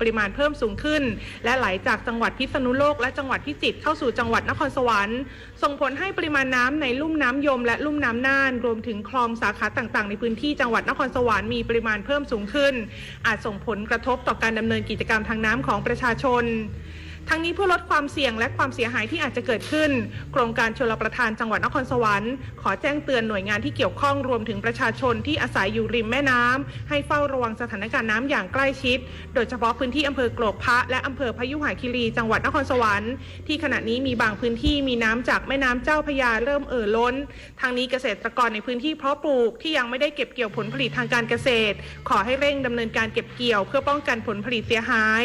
ปริมาณเพิ่มสูงขึ้น และไหลจากจังหวัดพิษณุโลกและจังหวัดพิจิตรเข้าสู่จังหวัดนครสวรรค์ ส่งผลให้ปริมาณน้ำในลุ่มน้ำยมและลุ่มน้ำน่าน รวมถึงคลองสาขาต่างๆ ในพื้นที่จังหวัดนครสวรรค์มีปริมาณเพิ่มสูงขึ้น อาจส่งผลกระทบต่อการดำเนินกิจกรรมทางน้ำของประชาชน ทั้งนี้เพื่อลดความเสี่ยงและความเสียหายที่อาจจะเกิดขึ้น โครงการชลประทานจังหวัดนครสวรรค์ ขอแจ้งเตือนหน่วยงานที่เกี่ยวข้องรวมถึงประชาชนที่อาศัยอยู่ริมแม่น้ำ ให้เฝ้าระวังสถานการณ์น้ำอย่างใกล้ชิด โดยเฉพาะพื้นที่อำเภอโกรกพระและอำเภอพยุหคีรีจังหวัดนครสวรรค์ ที่ขณะนี้มีบางพื้นที่มีน้ำจากแม่น้ำเจ้าพระยาเริ่มเอ่อล้น ทั้งนี้เกษตรกรในพื้นที่เพาะปลูกที่ยังไม่ได้เก็บเกี่ยวผลผลิตทางการเกษตร ขอให้เร่งดำเนินการเก็บเกี่ยวเพื่อป้องกันผลผลิตเสียหาย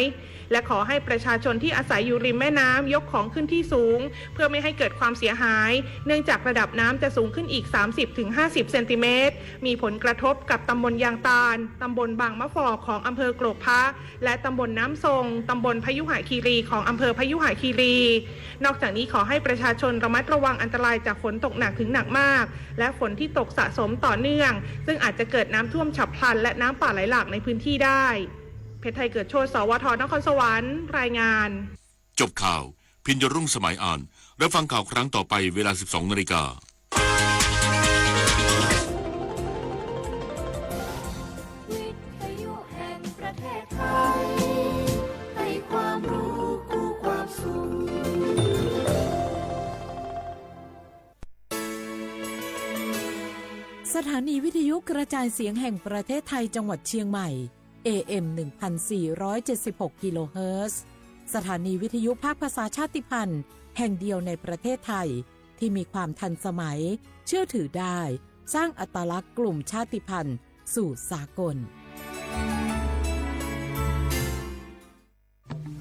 และขอให้ประชาชนที่อาศัยอยู่ริมแม่น้ำยกของขึ้นที่สูง เพื่อไม่ให้เกิดความเสียหาย เนื่องจากระดับน้ำจะสูงขึ้นอีก สามสิบถึงห้าสิบเซนติเมตร มีผลกระทบกับตำบลยางตาล ตำบลบางมะฟอของอำเภอโกรกพระ และตำบลน้ำทรง ตำบลพยุหคีรีของอำเภอพยุหคีรี นอกจากนี้ขอให้ประชาชนระมัดระวังอันตรายจากฝนตกหนักถึงหนักมาก และฝนที่ตกสะสมต่อเนื่อง ซึ่งอาจจะเกิดน้ำท่วมฉับพลันและน้ำป่าไหลหลากในพื้นที่ได้ เพชรไทยเกิดโชติ สวท นครสวรรค์ รายงาน จบข่าว พิญญรุ่ง สมัยอ่าน รับฟังข่าวครั้งต่อไปเวลา สิบสองนาฬิกา วิทยุแห่งประเทศไทย ให้ความรู้คู่ความสุข สถานีวิทยุกระจายเสียงแห่งประเทศไทยจังหวัดเชียงใหม่ เอเอ็ม หนึ่งพันสี่ร้อยเจ็ดสิบหก กิโลเฮิรตซ์ สถานีวิทยุภาคภาษาชาติพันธุ์แห่งเดียวในประเทศไทย ที่มีความทันสมัย เชื่อถือได้ สร้างอัตลักษณ์กลุ่มชาติพันธุ์สู่สากล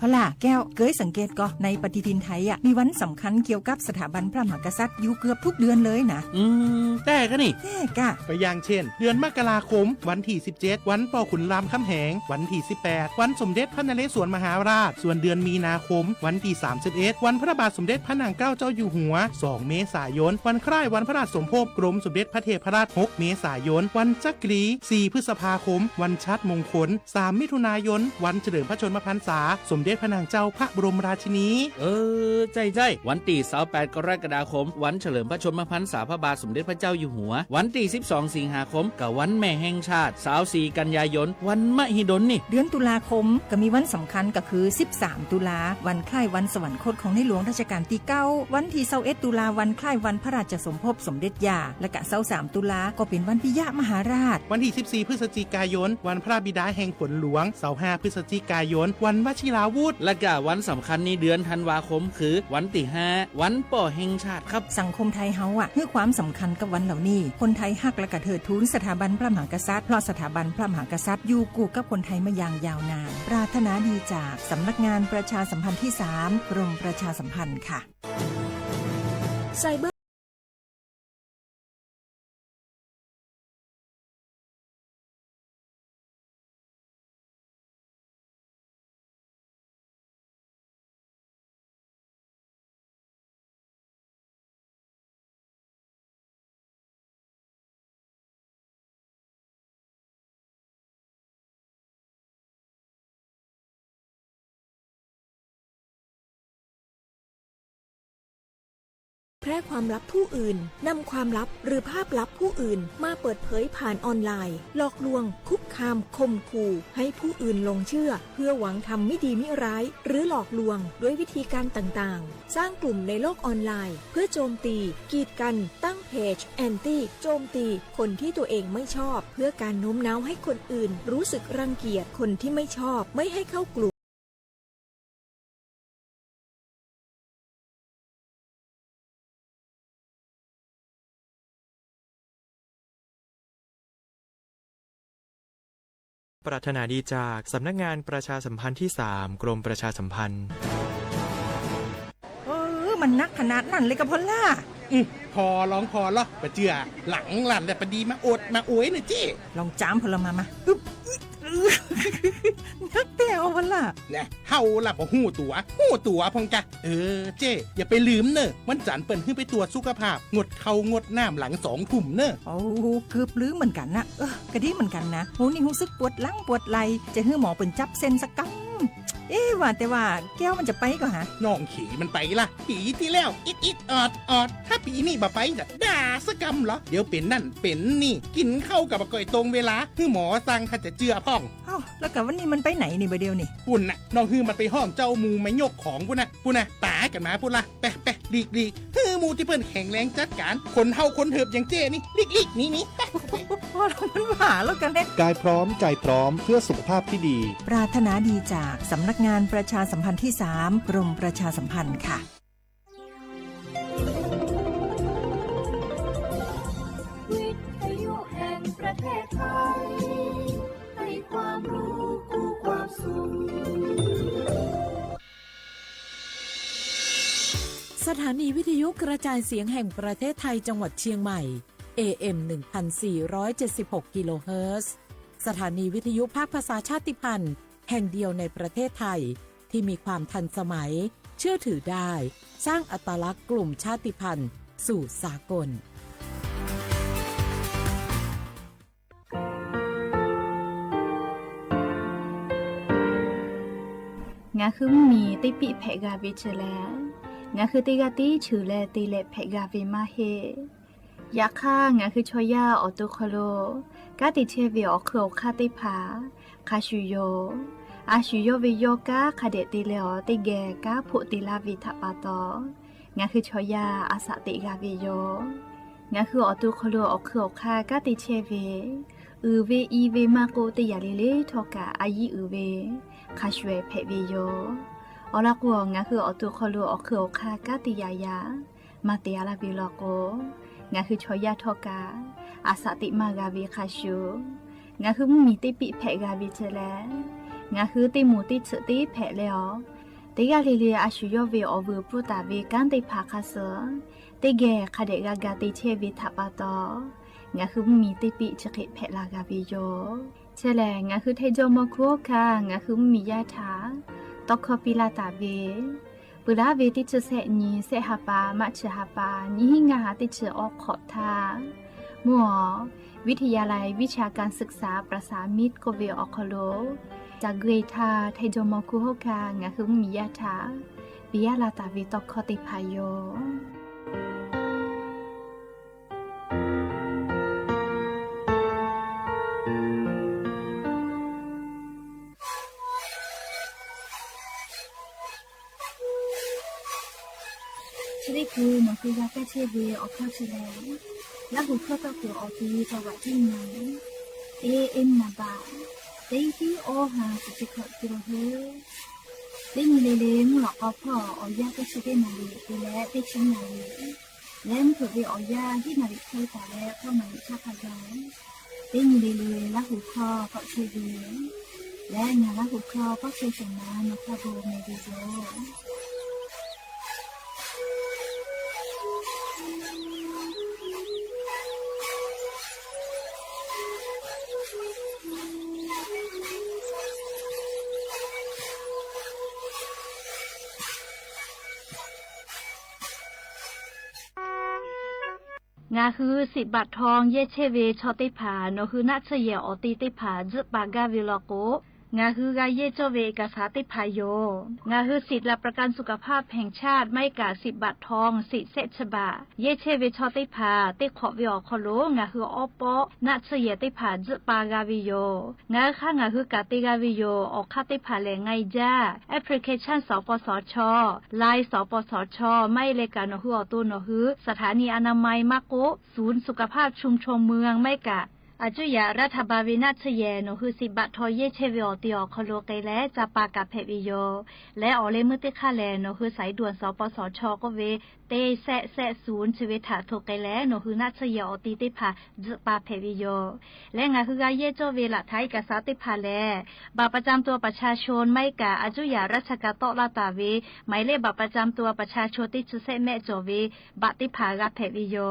พอลล่ะแก้ว เกยสังเกตก่อ ในปฏิทินไทยอะ มีวันสำคัญเกี่ยวกับสถาบันพระมหากษัตริย์อยู่เกือบทุกเดือนเลยนะ อืม แต่กะนี่ แต่กะ ก็อย่างเช่น เดือนมกราคม วันที่ สิบเจ็ด วันปอขุนรามคำแหง วันที่ สิบแปด วันสมเด็จพระนเรศวรมหาราช ส่วนเดือนมีนาคม วันที่ สามสิบเอ็ด วันพระบาทสมเด็จพระนางเกล้าเจ้าอยู่หัว สองเมษายน วันคล้ายวันพระราชสมภพกรมสมเด็จพระเทพรัตน์ หกเมษายน วันจักรี สี่พฤษภาคม วันชาติมงคล สามมิถุนายน วันเฉลิมพระชนมพรรษาสมเด็จพระนางเจ้าพระบรมราชินี เออ ใจ้ใจ้ วันตี้ สาวแปด กรกฎาคม วันเฉลิมพระชนมพรรษาพระบาทสมเด็จพระเจ้าอยู่หัว วันตี้ สิบสอง สิงหาคม กะวันแม่แห่งชาติ สาวสี่ กันยายน วันมหิดลนี่ เดือนตุลาคม กะมีวันสำคัญกะคือ สิบสาม ตุลา วันคล้ายวันสวรรคตของในหลวงรัชกาลตี้เก้า วันตี้ ซาวเอ็ด ตุลา วันคล้ายวันพระราชสมภพสมเด็จย่า และกะ ซาวสาม ตุลา ก็เป๋นวันปิยมหาราช วันตี้ สิบสี่ พฤศจิกายน วันพระบิดาแห่งฝนหลวง ซาวห้า พฤศจิกายน วันวชิราวุธ และกะวันสำคัญในเดือนธันวาคม คือวันตี้ ห้า วันป้อแห่งชาติครับ สังคมไทยเฮาอะ หื้อความสำคัญกับวันเหล่านี้ คนไทยฮักและกะเทิดทูนสถาบันพระมหากษัตริย์ เพราะสถาบันพระมหากษัตริย์อยู่กู้กับคนไทยมาอย่างยาวนาน ปรารถนาดีจากสำนักงานประชาสัมพันธ์ที่สาม กรมประชาสัมพันธ์ค่ะ ไซเบอร์ แพร่ความลับผู้อื่น นำความลับหรือภาพลับผู้อื่นมาเปิดเผยผ่านออนไลน์ หลอกลวง คุกคาม ข่มขู่ ให้ผู้อื่นหลงเชื่อ เพื่อหวังทำมิดีมิร้าย หรือหลอกลวงด้วยวิธีการต่างๆ สร้างกลุ่มในโลกออนไลน์ เพื่อโจมตี กีดกัน ตั้งเพจ แอนตี้ โจมตี คนที่ตัวเองไม่ชอบ เพื่อการโน้มน้าวให้คนอื่นรู้สึกรังเกียจ คนที่ไม่ชอบ ไม่ให้เข้ากลุ่ม ปรารถนาดีจากสำนักงานประชาสัมพันธ์ที่สาม กรมประชาสัมพันธ์ เออ มันนักขนาดนั้นเลยกะพ่อล่ะ อืม ผ่อลองผ่อลอ ปะเจื้อ หลังหลั่นแต่ปะดีมาอดมาโอยเน่อเจ้ ลองจามพ่อละมา มา อึ๊บ นักแต่เอาพ่อล่ะ แน่ เฮาล่ะบ่ฮู้ตั๋ว ฮู้ตั๋วพ่องกะ เออ เจ้ อย่าไปลืมเน่อ วันจันทร์เปิ้นหื้อไปตรวจสุขภาพ งดข้าวงดน้ำหลังสองทุ่มเน่อ โอ้ เกือบลืมเหมือนกั๋นนะ เออ กะดีเหมือนกั๋นนะ โห นี่ฮู้สึกปวดหลังปวดไหล่ จะหื้อหมอเปิ้นจับเส้นสักกำ เอ๊ะ ว่าแต่ว่าแก้วมันจะไปก่อนฮะ น่องเขมันไปล่ะ ปีที่แล้ว อิดอิดออดออด ถ้าปีนี้บ่ไปจะด่าสักกำเหรอ เดี๋ยวเป็นนั่นเป็นนี่ กินข้าวกับบ่ก่อยตรงเวลา หื้อหมอสั่งถ้าจะเจือพ่อง เอ้า แล้วกับวันนี้มันไปไหนนี่บ่าเดียวนี่ ปุ้นน่ะ น้องหื้อมันไปห้องเจ้าหมู่มายกของปุ้นน่ะ ปุ้นน่ะ ป๋ากันมาปุ้นละ ไปไปหลีกหลีก หื้อหมู่ตี้เปิ้นแข็งแรงจัดการ คนเฒ่าคนเถิบอย่างเจ้นี่ หลีกหลีกหนีหนี ไปไป พอแล้วมันหาแล้วกันเนี่ย กายพร้อมใจพร้อมเพื่อสุขภาพที่ดี ปรารถนาดีจากสำนักงานประชาสัมพันธ์ที่สาม กรมประชาสัมพันธ์ค่ะ วิทยุแห่งประเทศไทย ให้ความรู้คู่ความสุข สถานีวิทยุกระจายเสียงแห่งประเทศไทยจังหวัดเชียงใหม่ เอเอ็ม หนึ่งพันสี่ร้อยเจ็ดสิบหก กิโลเฮิรตซ์ สถานีวิทยุภาคภาษาชาติพันธุ์แห่งเดียวในประเทศไทย ที่มีความทันสมัย เชื่อถือได้ สร้างอัตลักษณ์กลุ่มชาติพันธุ์สู่สากล Ngaˬ hui mvuhˇ miˬ teˇ piˆ hpehꞈ g'a ve chi lehˬ, ngaˬ hui teˇ g'aˇ tiˉ cheuˬ leh te leh hpehꞈ g'a ve maˇ heˆ. Yaꞈ hk'aˇ, ngaˬ hui chaw yaˇ awˬ to hk'aw lo kanˉ te chehˇ ve awˬ hk'eun awˬ hk'aˇ teˇ hpaˍ hk'a shuˍ yoˬ. A shu yawˇ ve yawˇ kanˉ hk'a dehꞈ te leh awˬ teˇ geh kanˉ hpoˆ te laˇ ve htaꞈ pa taw, ngaˬ hui chaw yaˇ a shaꞈ teꞈ g'a ve yoˬ. Ngaˬ hui awˬ to hk'aw lo awˬ hk'eun awˬ hk'aˇ kanˉ te chehˇ ve, uiˍ ve i ve maˇ k'oˆ, teˇ yanˇ le le htawˇ kaꞈ a yiˇ uiˍ ve hk'a shuˍ hpehꞈ ve yoˬ. Awˬ lawn k'o, ngaˬ hui awˬ to hk'aw lo awˬ hk'eun awˬ hk'aˇ kanˉ te yaꞈ yaꞈ maˇ te a laˇ ve law k'o, ngaˬ hui chaw yaˇ htawˇ kaꞈ a shaꞈ teꞈ maˇ g'a ve hk'a shuˍ, ngaˬ hui mvuhˇ miˬ teˇ piˆ hpehꞈ g'a ve chi lehˬ, ngaˬ hui teˇ moˍ teˇ tsuhꞈ teˇ hpehꞈ leh awˬ, teˇ g'aˇ le le a shu yawˇ ve awˬ vuiˬ pfuhˇ taˍ ve kanˉ teˇ hpaˍ hk'a suh teˇ geh hk'a dehꞈ g'a ga te chehˇ ve htaꞈ pa taw, ngaˬ hui mvuhˇ miˬ teˇ piˆ chi hk'e hpehꞈ la g'a ve yoˬ. Chi lehˬ, ngaˬ hui Htaiˇ jawˇmawˇ hkunˉ hawˉ hkanˇ ngaˬ hui mvuhˇ miˬ yaˇ htaꞈ tawˇ hkawˇ piˇ laˇ taˍ ve, peuˬ laˉ ve teˇ chi sehˆ nyi, sehˆ ha pa, March chi ha pa, nyiˇ hinˉ ngaˇ ha teˇ chi awˬ hk'awꞈ htaˇ, mvuhˇ awˬ วิทยาลัยวิชาการศึกษาประสามิตร k'oˆ ve awˬ hk'aw lo, ca gui htaˇ Htaiˇ jawˇmawˇ hkunˉ hawˉ hkanˇ ngaˬ hui mvuhˇ miˬ yaˇ htaꞈ piˇ laˇ taˍ ve tawˇ hkawˇ teˇ hpaˍ yoˬ. Chi teˇ hkui nawˬ hui g'a kaˇ chehˇ ve awˬ hkawˇ chi lehˬ, Laˇ huˍ hkawˇ tawˇ kuiˬ awˬ ti taw vaꞈ tiˉ nyi, A M naˍ baꞈ teˇ tiˉ awˇ ha suhˍ chi hkawꞈ te la hui. Teˇ nyi le le mvuhˇ lawꞈ k'aw hpawˇ awˬ yanˇ teˇ chi teˇ naˍ riˍ te leh teˇ chi naˍ riˍ leh mvuhˇ hpeuꞈ ve awˬ yanˇ hiˉ naˍ riˍ hk'e taˍ leh k'awˇ naˍ riˍ htaˇ hk'a gaˬ, teˇ nyi le le Laˇ huˍ hkawˇ k'awꞈ chehˇ ve leh ngaˬ Laˇ huˍ hkawˇ k'awꞈ chehˇ shehˍ ma nawˬ hk'a gaˬ meh ve yoˬ. Ngaˬ hui siꞈ baꞈ htaw yehˇ chehˇ ve chaw teˇ hpaˍ nawˬ hui naˆ tsuhˇ yehˬ awˬ te teˇ hpaˍ tzuhˆ pa gaˇ ve law k'o, ngaˬ hui g'a yehˇ cawˇ ve เอกสาร teˇ hpaˍ yoˬ. Ngaˬ hui สิทธิ์หลักประกันสุขภาพแห่งชาติ maˇ heˆ kaꞈ siꞈ baꞈ htaw siꞈ sehˆ chi baꞈ yehˇ chehˇ ve chaw teˇ hpaˍ teˇ hk'awꞈ ve awˬ hk'aw lo ngaˬ hui awˉ pawˆ naˆ tsuhˇ yehˬ teˇ hpaˍ tzuhˆ pa g'a ve yoˬ. Ngaˬ hui hk'aˇ ngaˬ hui kaꞈ te g'a ve yoˬ. Awˬ hk'aˇ teˇ hpaˍ lehˬ, ไงจ้า application สปสช Line สปสช maˇ heˆ leh kaꞈ nawˬ hui awˬ to nawˬ hui สถานีอนามัย maˇ k'oˆ ศูนย์สุขภาพชุมชนเมือง maˇ heˆ kaꞈ อายุทยารัฐบาล ve naˆ tsuhˇ yehˬ nawˬ hui siꞈ baꞈ htaw yehˇ chehˇ ve awˬ te awˬ hk'aw lo k'ai leh ca pa kaꞈ hpehꞈ ve yoˬ. Leh awˬ leh meuˇ teˇ hk'aˇ lehˬ nawˬ hui สายด่วน สปสช k'oˆ ve teˇ sehˆ sehˆ ศูนย์ chi ve htaꞈ hto k'ai leh nawˬ hui naˆ tsuhˇ yehˬ awˬ te teˇ hpaˍ tzuhˆ pa hpehꞈ ve yoˬ. Leh ngaˬ hui g'a yehˇ cawˇ ve หลักฐานเอกสาร teˇ hpaˍ lehˬ, บัตรประจำตัวประชาชน maˇ heˆ kaꞈ อายุทยาราชการ tawˆ laˇ taˍ ve หมายเลขบัตรประจำตัวประชาชน teˇ chi sehˆ mehˆ cawˬ ve baꞈ teˇ hpaˍ g'a hpehꞈ ve yoˬ.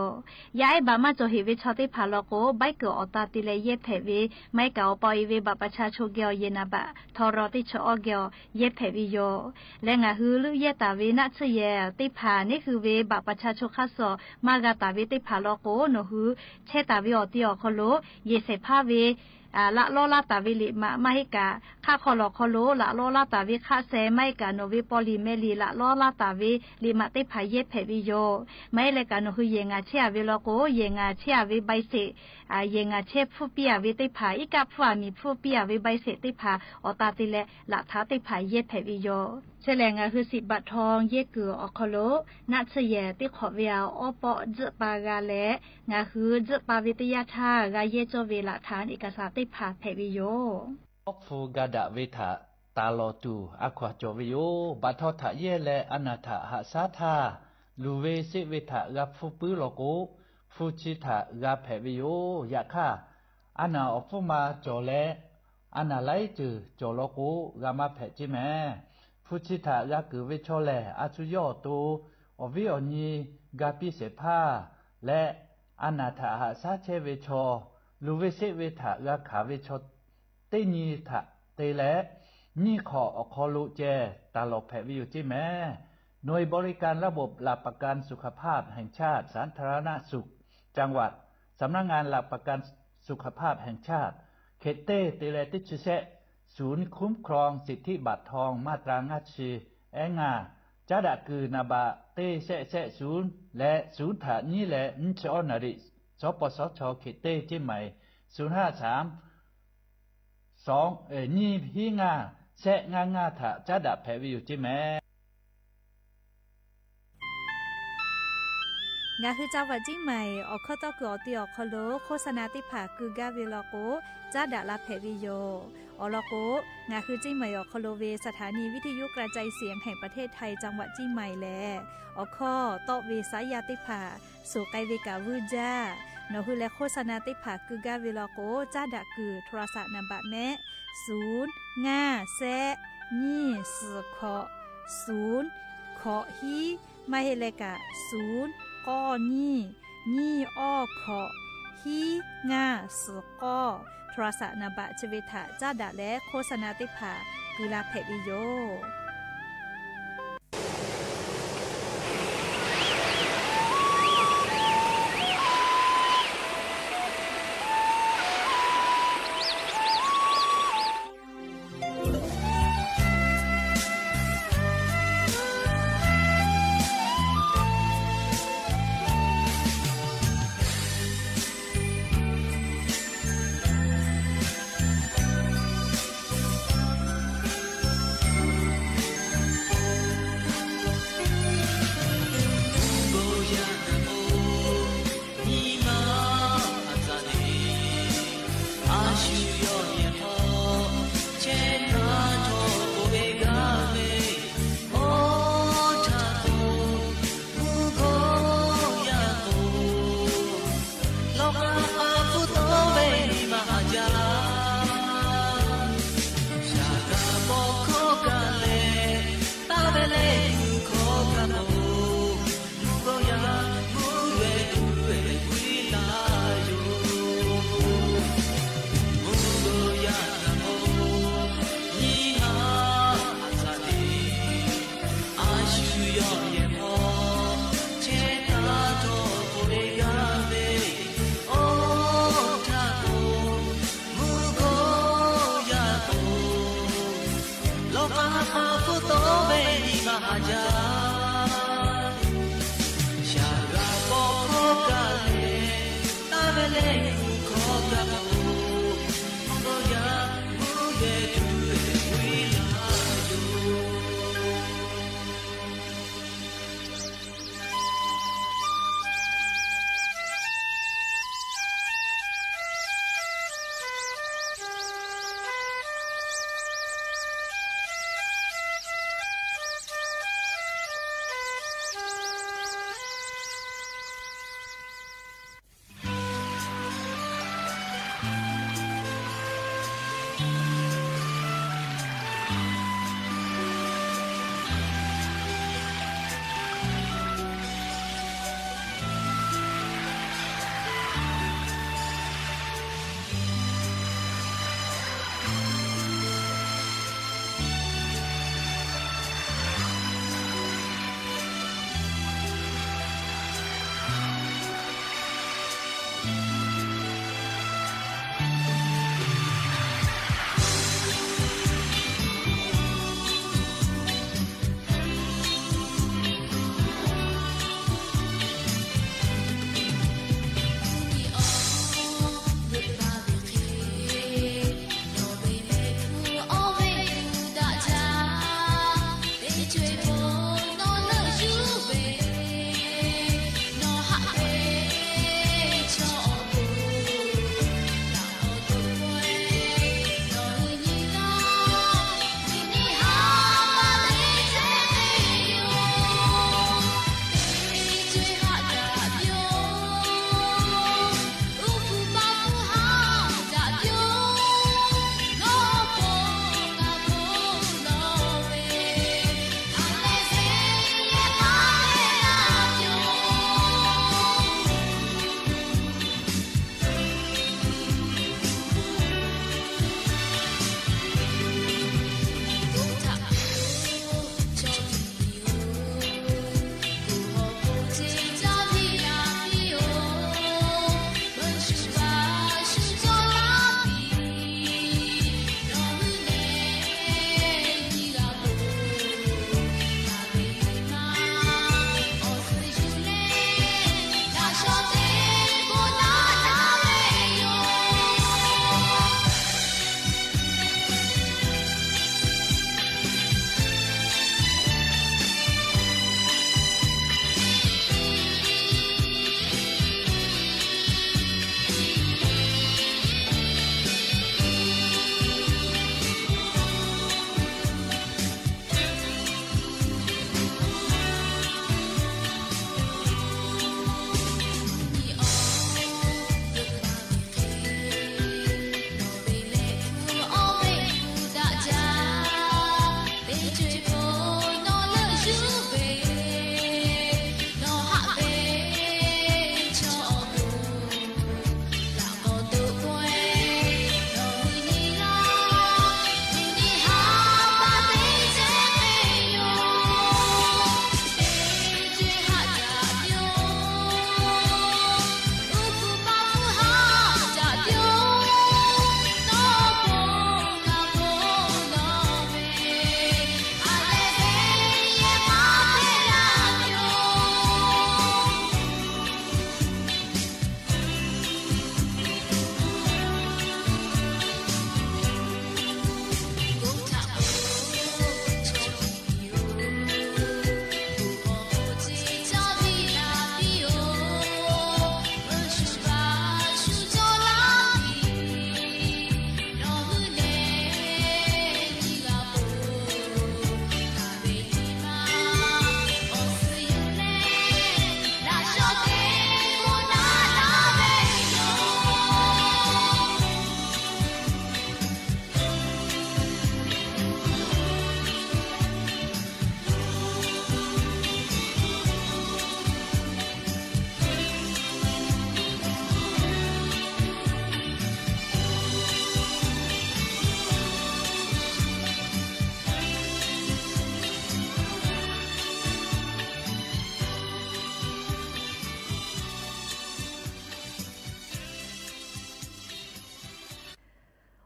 Yaˇ ehˉ baꞈ maˇ cawˬ heꞈ ve chaw teˇ hpaˍ law k'o, ใบเกิด awˬ ta te leh yehˇ hpehꞈ ve, maˇ heˆ kaꞈ awˬ pa awˬ e ve บัตรประชาชน geh awˬ yehˬ naˍ baꞈ htaw raw teˇ chi awˇ geh awˬ yehˇ hpehꞈ ve yoˬ. Leh ngaˬ hui leuˆ yehˇ taˍ ve naˆ tsuhˇ yehˬ teˇ hpaˍ neˉ hui ve บัตรประชาชน hk'aˇ suh maˇ g'a taˍ ve teˇ hpaˍ law k'o, nawˬ hui chehˇ taˍ ve awˬ te awˬ hk'aw lo yehˬ shehˍ hpaˇ ve laꞈ lawˇ laˇ taˍ ve liꞈ maꞈ maˇ heˆ kaꞈ, hk'aˆ hk'aw lawˬ hk'aw lo laꞈ lawˇ laˇ taˍ ve hk'aˆ seh maˇ heˆ kaꞈ, nawˬ ve paw liꞈ meh liꞈ laꞈ lawˇ laˇ taˍ ve liꞈ maꞈ teˇ hpaˍ yehˇ hpehꞈ ve yoˬ. Maˇ heˆ leh kaꞈ nawˬ hui yehˬ ngaˬ chehˇ a ve law k'o, yehˬ ngaˬ chehˇ a ve ใบเสร็จ, yehˬ ngaˬ chehˇ hpfuhˇ piˇ a ve teˇ hpaˍ, iˉ kaˆ hpfuhˇ a miˬ hpfuhˇ piˇ a ve ใบเสร็จ teˇ hpaˍ awˬ ta te leh laꞈ htaꞈ teˇ hpaˍ yehˇ hpehꞈ ve yoˬ. Chi lehˬ, ngaˬ hui สิบ บัตรทอง yehˇ kuiˬ awˬ hk'aw lo naˆ tsuhˇ yehˬ teˇ hk'awꞈ ve a awˉ pawˆ tzuhˆ pa g'a leh, ngaˬ hui tzuhˆ pa ve teˇ yanˇ htaˇ g'a yehˇ cawˇ ve laꞈ htaꞈ เอกสาร teˇ hpaˍ hpehꞈ ve yoˬ. Awˉ hpu ga daꞈ ve htaꞈ taˍ lawˬ tuˬ a hkaw-anˬ cawˬ ve yoˬ. Baꞈ htaw htaꞈ yehˇ leh a naˬ htaꞈ haꞈ shaˉ htaˇ, luˬ ve sheˆ ve htaꞈ g'a hpfuhˇ puiˉ law k'o, hpu chi htaꞈ g'a hpehꞈ ve yoˬ. Yaꞈ hk'aˇ, a naˬ awˬ hpfuhˇ ma cawˬ leh, a naˬ laiˉ ceuˬ cawˬ law k'o, g'a maˇ hpehꞈ ceˇ mehˍ. Hpu chi htaꞈ g'a keunˍ ve chaw lehˬ, a shu yawˇ awˬ to awˬ viˉ awˬ nyi ga piˇ shehˍ hpaˇ leh, a naˬ htaꞈ haꞈ shaˉ chehˇ ve chaw, luˬ ve sheˆ ve htaꞈ g'a hkanˍ ve chaw teˇ nyi htaꞈ te leh, nyiˇ hk'awꞈ awˬ hk'aw lo ceh taˍ lawˬ hpehꞈ ve yoˬ ceˇ mehˍ. หน่วยบริการระบบหลักประกันสุขภาพแห่งชาติ สันทรณสุข จังหวัด สำนักงานหลักประกันสุขภาพแห่งชาติ เขต teˇ te leh teˇ chi shehˆ ศูนย์คุ้มครองสิทธิบัตรทองมาตรา ngaˇ chi ehˉ ngaˇ, caˉ daꞈ kuiˬ หนึ่ง baꞈ teˇ shehˆ shehˆ ศูนย์ leh ศูนย์ htaꞈ nyiˉ leh nyiˇ chi awˇ naˍ riꞈ สปสช เขต teˇ Chiang Mai ศูนย์ห้าสาม nyiˇ hiˉ ngaˇ shehˆ ngaˇ ngaˇ htaꞈ caˉ daꞈ hpehꞈ ve yoˬ ceˇ mehˍ. Ngaˬ hui จังหวัดเชียงใหม่ awˬ hkawˇ tawˇ kuiˬ awˬ te awˬ hk'aw lo โฆษณา teˇ hpaˍ keu gaˇ ve law k'o, caˉ daꞈ la hpehꞈ ve yoˬ. Awˬ lawn k'o, ngaˬ hui เชียงใหม่ awˬ hk'aw lo ve สถานีวิทยุกระจายเสียงแห่งประเทศไทย จังหวัดเชียงใหม่ lehˬ, awˬ hkawˇ tawˆ ve saˉ yaˇ teˇ hpaˍ suhˍ k'ai ve kaꞈ vuiˇ jaˇ. Nawˬ hui leh โฆษณา teˇ hpaˍ keu gaˇ ve law k'o, caˉ daꞈ kuiˬ โทรศัพท์ naˍ baꞈ mehˆ, ศูนย์ ngaˇ shehˆ, nyiˇ suhˍ hkawꞈ, ศูนย์ hkawꞈ hiˉ, maˇ heˆ leh kaꞈ ศูนย์ k'awˇ nyiˇ, nyiˇ awˇ hkawꞈ, hiˉ ngaˇ suhˍ k'awˇ, โทรศัพท์ naˍ baꞈ chi ve htaꞈ caˉ daꞈ leh โฆษณา teˇ hpaˍ keu la hpehꞈ ve yoˬ.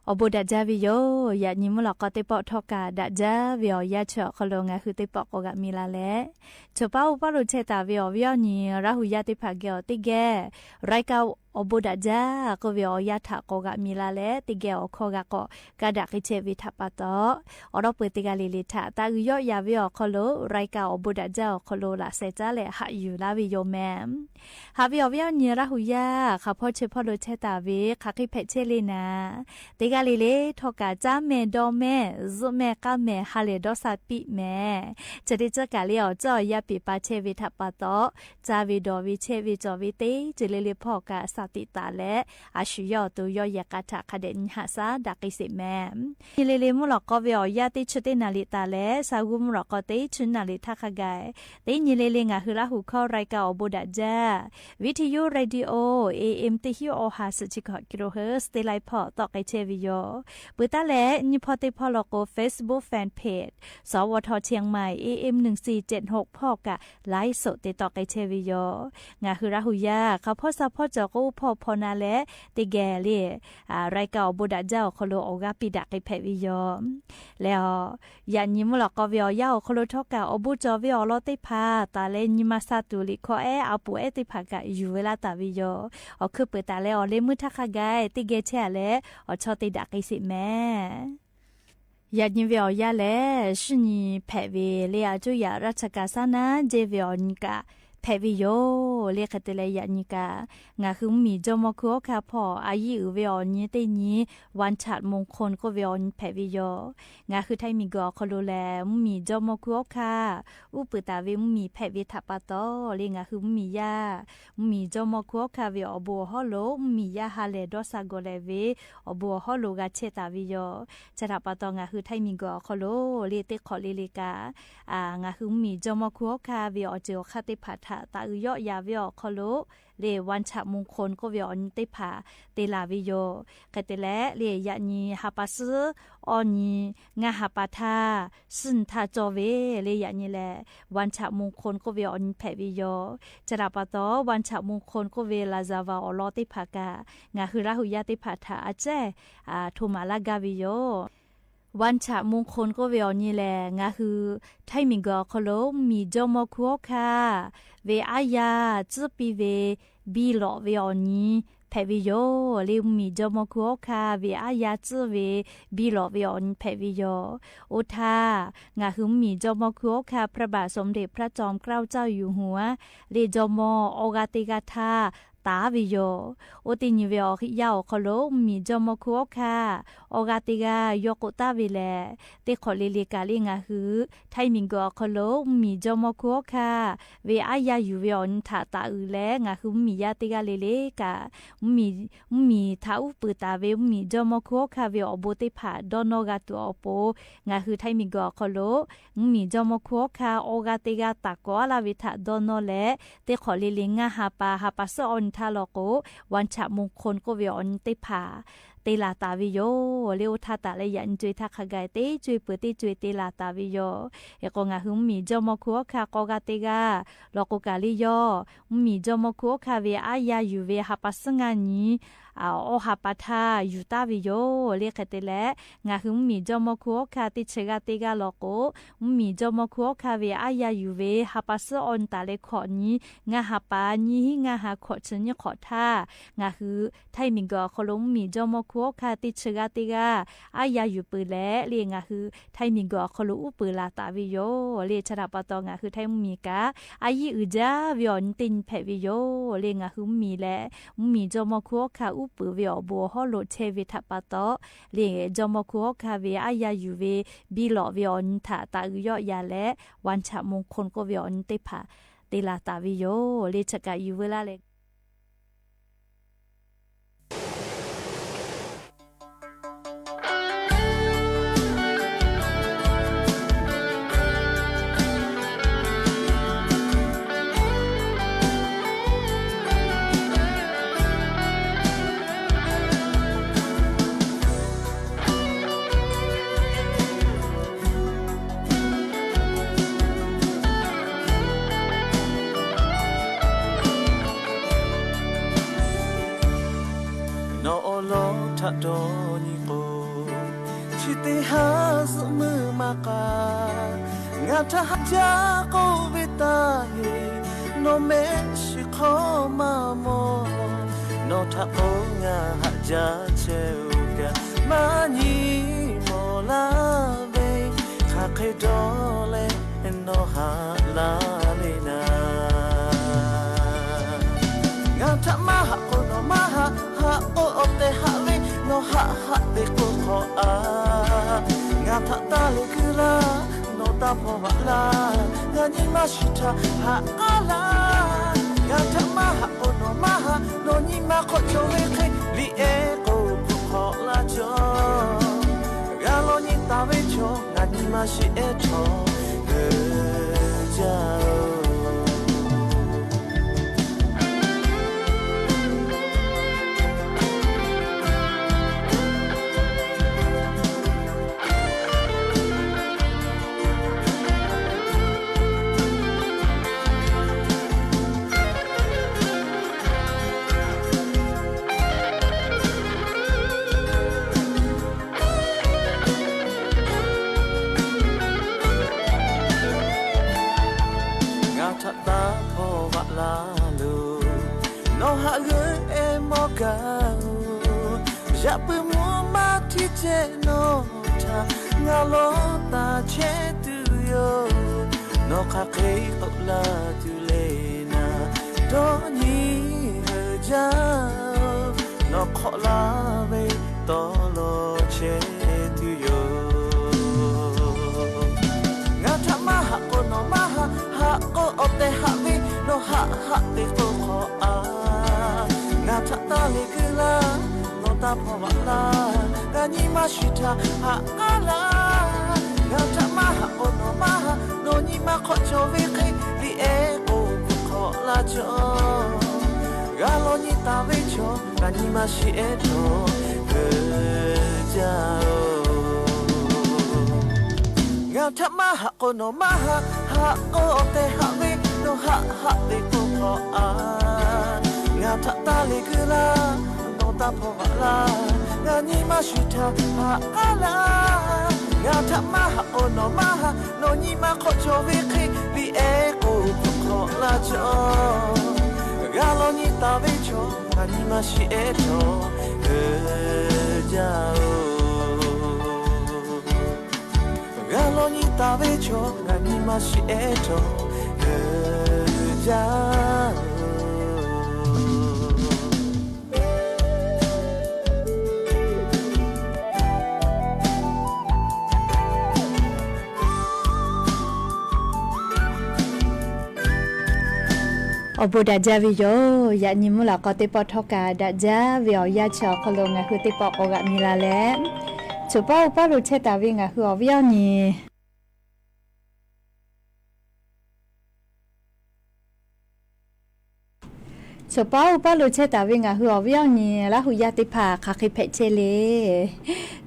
Awˬ bon daꞈ jaˇ ve yoˬ. Yaꞈ nyi mvuhˇ lawꞈ k'aw teˇ pawˆ htawˇ kaꞈ daꞈ jaˇ ve awˬ yanˇ chi awˬ hk'aw lo ngaˬ hui teˇ pawˆ k'awꞈ g'aꞈ mi la leh, chaw paˉ oˇ paˉ lo chehˇ taˍ ve awˬ viˉ awˬ nyi Laˇ hu yaˇ teˇ hpaˍ geh awˬ teˇ geh รายการ awˬ bon daꞈ jaˇ k'oˆ ve awˬ yanˇ htaꞈ k'awꞈ g'aꞈ mi la leh, teˇ geh awˬ hkawˇ g'a k'awꞈ kaˇ daꞈ k'ai chehˇ ve htaꞈ pa taw, awˬ lawn peu teˇ g'aˇ le le htaꞈ taˇ g'uiˬ yawˆ ya ve awˬ hk'aw lo รายการ awˬ bon daꞈ jaˇ awˬ hk'aw lo laꞈ sheh caˉ leh haꞈ yuˬ laˇ ve yoˬ mehˍ. Haꞈ ve awˬ viˉ awˬ nyi Laˇ hu yaˇ hk'aˬ hpawˇ chi hpawˇ lo chehˇ taˍ ve hk'aˬ hk'e hpehꞈ chehˇ le naˍ, teˇ g'aˇ le le htawˇ kaꞈ caˉ mehˍ dawˇ mehˍ zuhˆ mehˍ k'aˇ mehˍ ha lehˬ dawˇ sha piˇ mehˍ. Chi teˇ ceuˬ kaꞈ le awˬ ceuˬ awˬ yanˇ peꞈ pa chehˇ ve htaꞈ pa taw, caˇ ve dawˬ ve chehˇ ve cawˬ ve teˇ ceuˬ le le hpawˇ kaꞈ shaˍ tiꞈ taˍ leh, a shu yawˇ awˬ to yawˇ yehˬ k'a htaꞈ hk'a dehꞈ nyi haꞈ shaˉ daꞈ k'ai sheˍ mehˍ. Nyi le le mvuhˇ lawꞈ k'aw ve awˬ yanˇ teˇ chi teˇ naˍ riˍ taˍ leh, sa g'uˇ mvuhˇ lawꞈ k'aw teˇ chi naˍ riˍ htaˇ hk'a gaˬ, teˇ nyi le le ngaˬ hui Laˇ hu hkawˇ รายการ awˬ bon daꞈ jaˇ, Viˇ hti yuˇ เรดิโอ เอเอ็ม teˇ hinˉ ออฮา suhˍ chi hkaꞈ กิโลเฮิร์ตซ์ teˇ laiˉ hpawˇ tawˆ k'ai chehˇ ve yoˬ. Peuˬ taˉ leh nyi hpawˇ teˇ hpawˇ law k'o Facebook fan page สวท เชียงใหม่ เอเอ็ม หนึ่งสี่เจ็ดหก hpawˇ kaꞈ ไลฟ์สด te tawˆ k'ai chehˇ ve yoˬ. Ngaˬ hui Laˇ hu yaˇ hk'aˬ hpawˇ sa hpawˇ cawˬ k'o oˇ hpawˇ hpawˇ na leh, teˇ geh le รายการ awˬ bon daꞈ jaˇ awˬ hk'aw lo awˬ g'aˇ piˇ daꞈ k'ai hpehꞈ ve yoˬ. Leh a, yaꞈ nyi mvuhˇ lawꞈ k'aw ve awˬ yanˇ awˬ hk'aw lo htawˇ kaꞈ awˬ bon cawˬ ve awˬ lawn teˇ hpaˍ taˍ leh nyi ma sha tuˬ liꞈ hkawˇ ehˉ a poˍ ehˉ teˇ hpaˍ kaꞈ yuˬ ve laˇ taˍ ve yoˬ. Awˬ hkui peuˬ taˍ leh awˬ leh meuˇ htaˇ hk'a gaˬ teˇ geh chehˇ a leh awˬ chawˇ te daꞈ k'ai sheˍ mehˍ. Yaꞈ nyi ve awˬ yanˇ lehˬ, shu nyi hpehꞈ ve le a coˇ yaꞈ ราชการ saˉ naˉ jehˇ ve awˬ nyi kaꞈ hpehꞈ ve yoˬ. Le hk'e te leh yaꞈ nyi kaꞈ ngaˬ hui mvuhˇmiˬ jawˇmawˇ hkui hawˉ hkanˇ hpawˇ a yiˉ uiˍ ve awˬ nyi teˇ nyi วันฉลองมงคล k'oˆ ve awˬ nyi hpehꞈ ve yoˬ. Ngaˬ hui Htaiˇ miˬguiˬ awˬ hk'aw lo lehˬ, mvuhˇmiˬ jawˇmawˇ hkui hawˉ hkanˇ uˉ peunˍ taˍ ve mvuhˇmiˬ hpehꞈ ve htaꞈ pa taw, le ngaˬ hui mvuhˇmiˬ yaˇ mvuhˇmiˬ jawˇmawˇ hkui hawˉ hkanˇ ve awˬ bon awˬ hawˉ lo mvuhˇmiˬ yaˇ ha lehˬ dawˇ sha gawˬ leh ve awˬ bon awˬ hawˉ lo g'a chehˇ taˍ ve yoˬ. Chi htaꞈ pa taw ngaˬ hui Htaiˇ miˬguiˬ awˬ hk'aw lo le teˇ hk'awꞈ le le kaꞈ, ngaˬ hui mvuhˇmiˬ jawˇmawˇ hkui hawˉ hkanˇ ve awˬ ceuˬ awˬ hk'aˇ teˇ hpaˍ htaꞈ taˍ uiˍ yawˆ ya ve awˬ hk'aw lo le วันฉลองมงคล k'oˆ ve awˬ nyi teˇ hpaˍ te laˬ ve yoˬ. Hk'e te leh le yaꞈ nyi ha pa suhˉ awˬ nyi ngaˇ ha pa htaˇ suhˉ nyi htaˇ cawˇ ve le yaꞈ nyi lehˬ วันฉลองมงคล k'oˆ ve awˬ nyi hpehꞈ ve yoˬ. Chi htaꞈ pa taw วันฉลองมงคล k'oˆ ve laˍzaˍvaˍ awˬ lawn teˇ hpaˍ kaꞈ ngaˬ hui Laˇ hu yaˇ teˇ hpaˍ htaꞈ a cehˇ hto maˍ laˇ gaˇ ve yoˬ. วันฉลองมงคล k'oˆ ve awˬ nyi lehˬ, ngaˬ hui Htaiˇ miˬguiˬ awˬ hk'aw lo mvuhˇmiˬ jawˇmawˇ hkui hawˉ hkanˇ ve aˉ yaˇ tcuhˉ piˇ ve biˇ lawꞈ ve awˬ nyi hpehꞈ ve yoˬ. Le mvuhˇmiˬ jawˇmawˇ hkui hawˉ hkanˇ ve aˉ yaˇ tcuhˉ ve biˇ lawꞈ ve awˬ nyi hpehꞈ ve yoˬ. Oˇ htaˇ, ngaˬ hui mvuhˇmiˬ jawˇmawˇ hkui hawˉ hkanˇ พระบาทสมเด็จพระจอมเกล้าเจ้าอยู่หัว le jawˇmawˇ awˬ g'aˇ teˇ g'aˇ htaˇ taˍ ve yoˬ. Oˇ teˇ nyi ve awˬ yanˇ awˬ hk'aw lo mvuhˇmiˬ jawˇmawˇ hkui hawˉ hkanˇ awˬ g'aˇ teˇ g'aˇ yawˇ k'oˆ taˍ ve lehˬ, teˇ hk'awꞈ le le kaꞈ le ngaˬ hui Htaiˇ miˬguiˬ awˬ hk'aw lo mvuhˇmiˬ jawˇmawˇ hkui hawˉ hkanˇ ve aˉ yaˇ yuˬ ve awˬ nyi htaꞈ taˍ uiˍ leh ngaˬ hui mvuhˇmiˬ yaˇ teˇ g'aˇ le le kaꞈ mvuhˇmiˬ htaꞈ uˉ peunˍ taˍ ve mvuhˇmiˬ jawˇmawˇ hkui hawˉ hkanˇ ve awˬ bon teˇ hpaˍ dawˇ nawˇ g'a tuˬ awˬ pon, ngaˬ hui Htaiˇ miˬguiˬ awˬ hk'aw lo mvuhˇmiˬ jawˇmawˇ hkui hawˉ hkanˇ awˬ g'aˇ teˇ g'aˇ taˍ kawꞈ a laˇ ve htaꞈ dawˇ nawˇ leh, teˇ hk'awꞈ le le ngaˇ ha pa ha pa suhˉ awˬ nyi htaˇ law k'o, วันฉลองมงคล k'oˆ ve awˬ nyi teˇ hpaˍ te laˬ taˍ ve yoˬ. Le oˇ htaˇ taˍ leh yaꞈ nyi co-e htaˇ hk'a gaˬ teˇ co-e peuˬ teˇ co-e te laˬ taˍ ve yoˬ. Hk'e k'o ngaˬ hui mvuhˇmiˬ jawˇmawˇ hkui hawˉ hkanˇ k'awꞈ g'aˇ teˇ g'aˇ law k'o kaꞈ le yawˇ mvuhˇmiˬ jawˇmawˇ hkui hawˉ hkanˇ ve aˉ yaˇ yuˬ ve ha pa suhˉ ngaˇ nyi awˬ ha pa htaˇ yuˬ taˍ ve yoˬ. Le hk'e te leh, ngaˬ hui mvuhˇmiˬ jawˇmawˇ hkui hawˉ hkanˇ teˇ chi g'aˇ teˇ g'aˇ law k'o, mvuhˇmiˬ jawˇmawˇ hkui hawˉ hkanˇ ve aˉ yaˇ yuˬ ve ha pa suhˉ awˬ nyi taˍ leh hkawꞈ nyi ngaˇ ha pa nyiˇ hinˉ ngaˇ ha hkawꞈ chi nyiˇ hk'awꞈ htaˇ, ngaˬ hui Htaiˇ miˬguiˬ awˬ hk'aw lo mvuhˇmiˬ jawˇmawˇ hkui hawˉ hkanˇ teˇ chi g'aˇ teˇ g'aˇ aˉ yaˇ yuˬ peuˬ leh le ngaˬ hui Htaiˇ miˬguiˬ awˬ hk'aw lo uˉ peunˍ laˬ taˍ ve yoˬ. Le chi htaꞈ pa taw ngaˬ hui Htaiˇ mvuhˇmiˬ kaꞈ a yiˉ uiˍ jaˇ ve awˬ nyi teˇ nyi hpehꞈ ve yoˬ. Le ngaˬ hui mvuhˇmiˬ leh mvuhˇmiˬ jawˇmawˇ hkui hawˉ hkanˇ uˉ peunˍ ve awˬ bon awˬ hawˉ lo chehˇ ve htaꞈ pa taw, le jawˇmawˇ hkui hawˉ hkanˇ ve aˉ yaˇ yuˬ ve biˇ lawꞈ ve awˬ nyi htaꞈ taˍ uiˍ yawˆ ya leh วันฉลองมงคล k'oˆ ve awˬ nyi teˇ hpaˍ te laˬ taˍ ve yoˬ. Le chi kaꞈ yuˬ veu laˇ leh Nawˬ awˬ lawn htaꞈ dawˇ nyi k'o, zuhꞈ muiˬ maˇ k'a. Ngaˬ htaꞈ haꞈ jaˇ k'oˆ ve taˇ heˆ, nawˬ mehˆ shiˍ hk'aw maˇ mawˬ. Nawˬ htaꞈ k'o ngaˬ haꞈ jaˇ chehˇ-oˬ kaꞈ, maˇ nyi mawˬ laˇ ve, hk'aˬ hk'e dawˇ leh nawˬ haꞈ la le naˍ. Ngaˬ htaꞈ maˇ haꞈ k'o nawˬ maˇ haꞈ, haꞈ k'o awˬ tehˬ haꞈ ve, nawˬ haꞈ haꞈ te k'o hk'awꞈ a. Ngaˬ htaꞈ taˇ le kuiˬ laˇ, nawˬ taˇ hpaw vaꞈ laˇ, ngaˬ nyi ma shiˍ htaꞈ haꞈ k'aˉ laˇ. Ngaˬ htaꞈ maˇ haꞈ k'o nawˬ maˇ haꞈ, nawˬ nyi ma hk'awꞈ cawˬ ve hk'e, liꞈ ehˉ k'o kuˬ hk'awꞈ laˇ cawˬ. G'a law nyi taˍ ve chaw, ngaˬ nyi ma shiˍ ehˉ htawˇ geuꞈ jaˇ-oˬ. Ngaˬ htaꞈ taˇ hpaw vaꞈ laˇ loˬ, nawˬ haꞈ g'euˆ ehˉ mawˇ gaˬ-oˬ. Yaꞈ puiˉ mvuhˇ maˇ htiˇ cehˇ nawˬ htaꞈ ngaˬ lawˇ taˍ chehˇ tuˬ yoˬ. Nawˬ hk'aˬ hk'e k'oˆ laˇ tuˬ le naˍ, dawˇ nyi heuˬ jaˇ-oˬ. Nawˬ hk'awꞈ laˇ ve tawˇ lawˬ chehˇ tuˬ yoˬ. Ngaˬ htaꞈ maˇ haꞈ k'o nawˬ maˇ haꞈ, haꞈ k'o awˬ tehˬ haꞈ ve, nawˬ haꞈ haꞈ te k'o hk'awꞈ a. Ngaˬ htaꞈ taˇ le kuiˬ laˇ, nawˬ taˇ hpaw vaꞈ laˇ, ngaˬ nyi ma shiˍ htaꞈ haꞈ k'aˉ laˇ. Ngaˬ htaꞈ maˇ haꞈ k'o nawˬ maˇ haꞈ, nawˬ nyi ma hk'awꞈ cawˬ ve hk'e, liꞈ ehˉ k'o kuˬ hk'awꞈ laˇ cawˬ. G'a law nyi taˍ ve chaw, ngaˬ nyi ma shiˍ ehˉ htawˇ geuꞈ jaˇ-oˬ. Ngaˬ htaꞈ maˇ haꞈ k'o nawˬ maˇ haꞈ, haꞈ k'o awˬ tehˬ haꞈ ve, nawˬ haꞈ haꞈ te k'o hk'awꞈ a. Ngaˬ htaꞈ taˇ le kuiˬ laˇ, nawˬ taˇ hpaw vaꞈ laˇ, ngaˬ nyi ma shiˍ htaꞈ haꞈ k'aˉ laˇ. Ngaˬ htaꞈ maˇ haꞈ k'o nawˬ maˇ haꞈ, nawˬ nyi ma hk'awꞈ cawˬ ve hk'e, liꞈ ehˉ k'o kuˬ hk'awꞈ laˇ cawˬ. G'a law nyi taˍ ve chaw, ngaˬ nyi ma shiˍ ehˉ htawˇ geuꞈ jaˇ-oˬ. G'a law nyi taˍ ve chaw, ngaˬ nyi ma shiˍ ehˉ htawˇ geuꞈ jaˇ-oˬ. Awˬ bon daꞈ jaˇ ve yoˬ. Yaꞈ nyi mvuhˇ lawꞈ k'aw teˇ pawˆ htawˇ kaꞈ daꞈ jaˇ ve awˬ yanˇ chi awˬ hk'aw lo ngaˬ hui teˇ pawˆ k'awꞈ g'aꞈ mi la leh, choˬ paˉ uˉ paˉ lo chehˇ taˍ ve ngaˬ hui awˬ viˉ awˬ nyi Choˬ paˉ uˉ paˉ lo chehˇ taˍ ve ngaˬ hui awˬ viˉ awˬ nyi Laˇ huˍ yaˇ teˇ hpaˍ hk'aˬ hk'e hpehꞈ chehˇ le.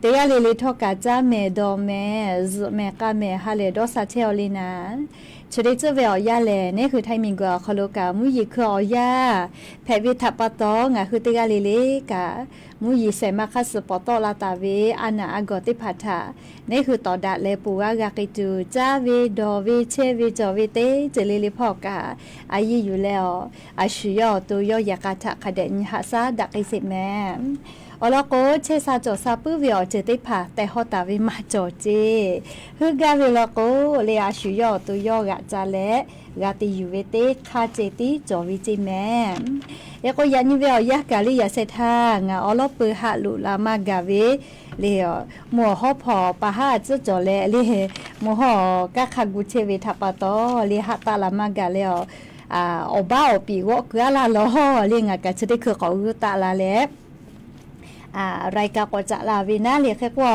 Teˇ g'aˇ le le htawˇ kaꞈ caˇ mehˍ dawˬ mehˍ zuhꞈ mehˍ k'a mehˍ ha lehˬ dawˇ sha chehˇ-aw le naˍ. Chi teˇ tcuhˉ ve awˬ yanˇ lehˬ, neˉ hui Htaiˇ miˬguiˬ awˬ hk'aw lo kaꞈ mvuhˇ yeˬ hkui awˬ yanˇ hpehꞈ ve htaꞈ pa taw, ngaˬ hui teˇ g'aˇ le le kaꞈ mvuhˇ yeˬ shehˍ ma hk'aˇ suh pawˍ tawˆ la taˍ ve a naˬ a gawˬ teˇ hpaˍ htaꞈ neˉ hui tawˍ daꞈ leh ponˬ g'a g'a k'ai tuˬ, caˇ ve dawˬ ve chehˇ ve cawˬ ve teˇ ceuˬ le le hpawˇ kaꞈ a yiˇ yuˬ leh awˬ, a shu yawˇ awˬ to yawˇ yehˬ k'a htaꞈ hk'a dehꞈ nyi haꞈ shaˉ daꞈ k'ai sheˍ mehˍ. Awˬ lawn k'o, chehˇ sha cawˬ sha puiˉ ve awˬ ceuˬ teˇ hpaˍ tehˬ hawˇ taˍ ve maˇ cawˬ ceˇ. Heuˆ gaˇ ve lawn k'o, le a shu yawˇ awˬ to yawˇ g'aꞈ ca leh g'a te yuˬ ve teˇ hk'aˇ ceh tiˉ cawˬ ve ceˇ mehˍ. Hk'e k'o, yaꞈ nyi ve awˬ yanˇ kaꞈ le yaꞈ sheh htaˇ ngaˬ awˬ lawˉ peu haꞈ loꞈ la maˇ gaˬ ve le, mvuhˇ awˬ hawˉ hpawnˬ pa haˉ tcuhˉ cawˬ leh le, mvuhˇ hawˉ awˬ kanˉ hk'a gu chehˇ ve htaꞈ pa taw, le haꞈ taˆ la maˇ gaˬ leh, awˬ baˆ awˬ piˍ g'awˆ keu aˉ laˇ lawˬ le, ngaˬ kaꞈ chi teˇ hkui k'awꞈ g'uˇ taˆ la leh รายการ k'awꞈ caꞈ la ve naˉ le. Hk'e k'o,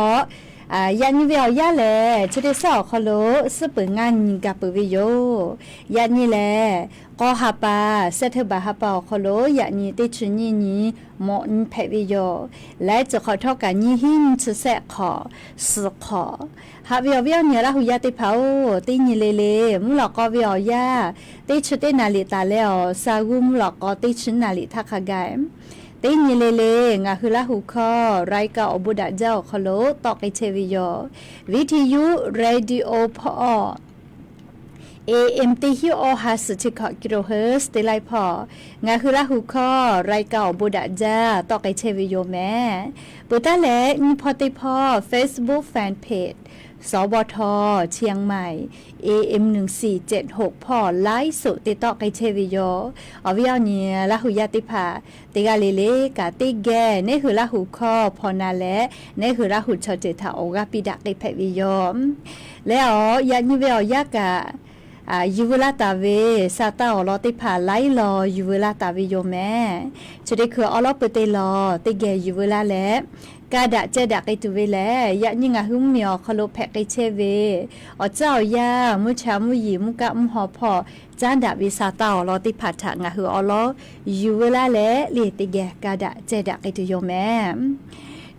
yaꞈ nyi ve awˬ yanˇ lehˬ, chi teˇ suhˉ awˬ hk'aw lo suhˉ peuˬ ngaˇ nyi gaˬ peuˬ ve yoˬ. Yaꞈ nyi lehˬ, k'aw ha pa, เซปเทมเบอร์ ha pa awˬ hk'aw lo yaꞈ nyi teˇ chi nyiˇ nyi mawꞈ nyi hpehꞈ ve yoˬ. Laiˉ ceuˬ hk'awꞈ htawˇ kaꞈ nyiˇ hinˉ nyiˇ chi sehˆ hk'awꞈ suhˍ hk'awꞈ. Haꞈ ve awˬ viˉ awˬ nyi Laˇ huˍ yaˇ teˇ hpaˍ-oˬ, teˇ nyi le le mvuhˇ lawꞈ k'aw ve awˬ yanˇ teˇ chi teˇ naˍ riˍ taˍ leh awˬ, sha g'uˇ mvuhˇ lawꞈ k'aw teˇ chi naˍ riˍ htaˇ hk'a gaˬ Teˇ nyi le le ngaˬ hui Laˇ huˍ hkawˇ รายการ awˬ bon daꞈ jaˇ awˬ hk'aw lo tawˆ k'ai chehˇ ve yoˬ. Viˇ hti yuˇ radio hpawˇ AM teˇ hinˉ awˇ ha suhˍ chi hkawꞈ kilohertz teˇ laiˉ hpawˇ ngaˬ hui Laˇ huˍ hkawˇ รายการ awˬ bon daꞈ jaˇ tawˆ k'ai chehˇ ve yoˬ mehˍ. Peuˬ taˉ leh nyi hpawˇ teˇ hpawˇ Facebook fan page สวท เชียงใหม่ AM หนึ่งสี่เจ็ดหก hpawˇ ไลฟ์สด te tawˆ k'ai chehˇ ve yoˬ. Awˬ viˉ awˬ nyi Laˇ huˍ yaˇ teˇ hpaˍ teˇ g'aˇ le le kaꞈ teˇ geh neˉ hui Laˇ huˍ hkawˇ hpaw na leh, neˉ hui Laˇ huˍ chaw ceuˬ htaꞈ awˬ g'aˇ piˇ daꞈ k'ai hpehꞈ ve yoˬ. Leh awˬ yaꞈ nyi ve awˬ yanˇ kaꞈ, yuˬ veu laˇ taˍ ve sa taˇ awˬ lawn teˇ hpaˍ laiˉ law yuˬ veu laˇ taˍ ve yoˬ mehˍ. Chi teˇ hkui awˉ lawˉ peu te lawˬ teˇ geh yuˬ veu laˇ leh, ka daꞈ ceh daꞈ k'ai tuˬ ve lehˬ, yaꞈ nyi ngaˬ hui mvuhˇmiˬ awˬ hk'aw lo hpehꞈ k'ai chehˇ ve awˬ tcuhˉ awˬ yanˇ, mvuhˇ cha mvuhˇ yeˬ mvuhˇ kaˆ mvuhˇ haw hpawˇ caˉ daꞈ ve sa taˇ awˬ lawn teˇ hpaˍ htaꞈ ngaˬ hui awˉ lawˉ yuˬ veu laˇ leh, le teˇ geh ka daꞈ ceh daꞈ k'ai tuˬ yoˬ mehˍ.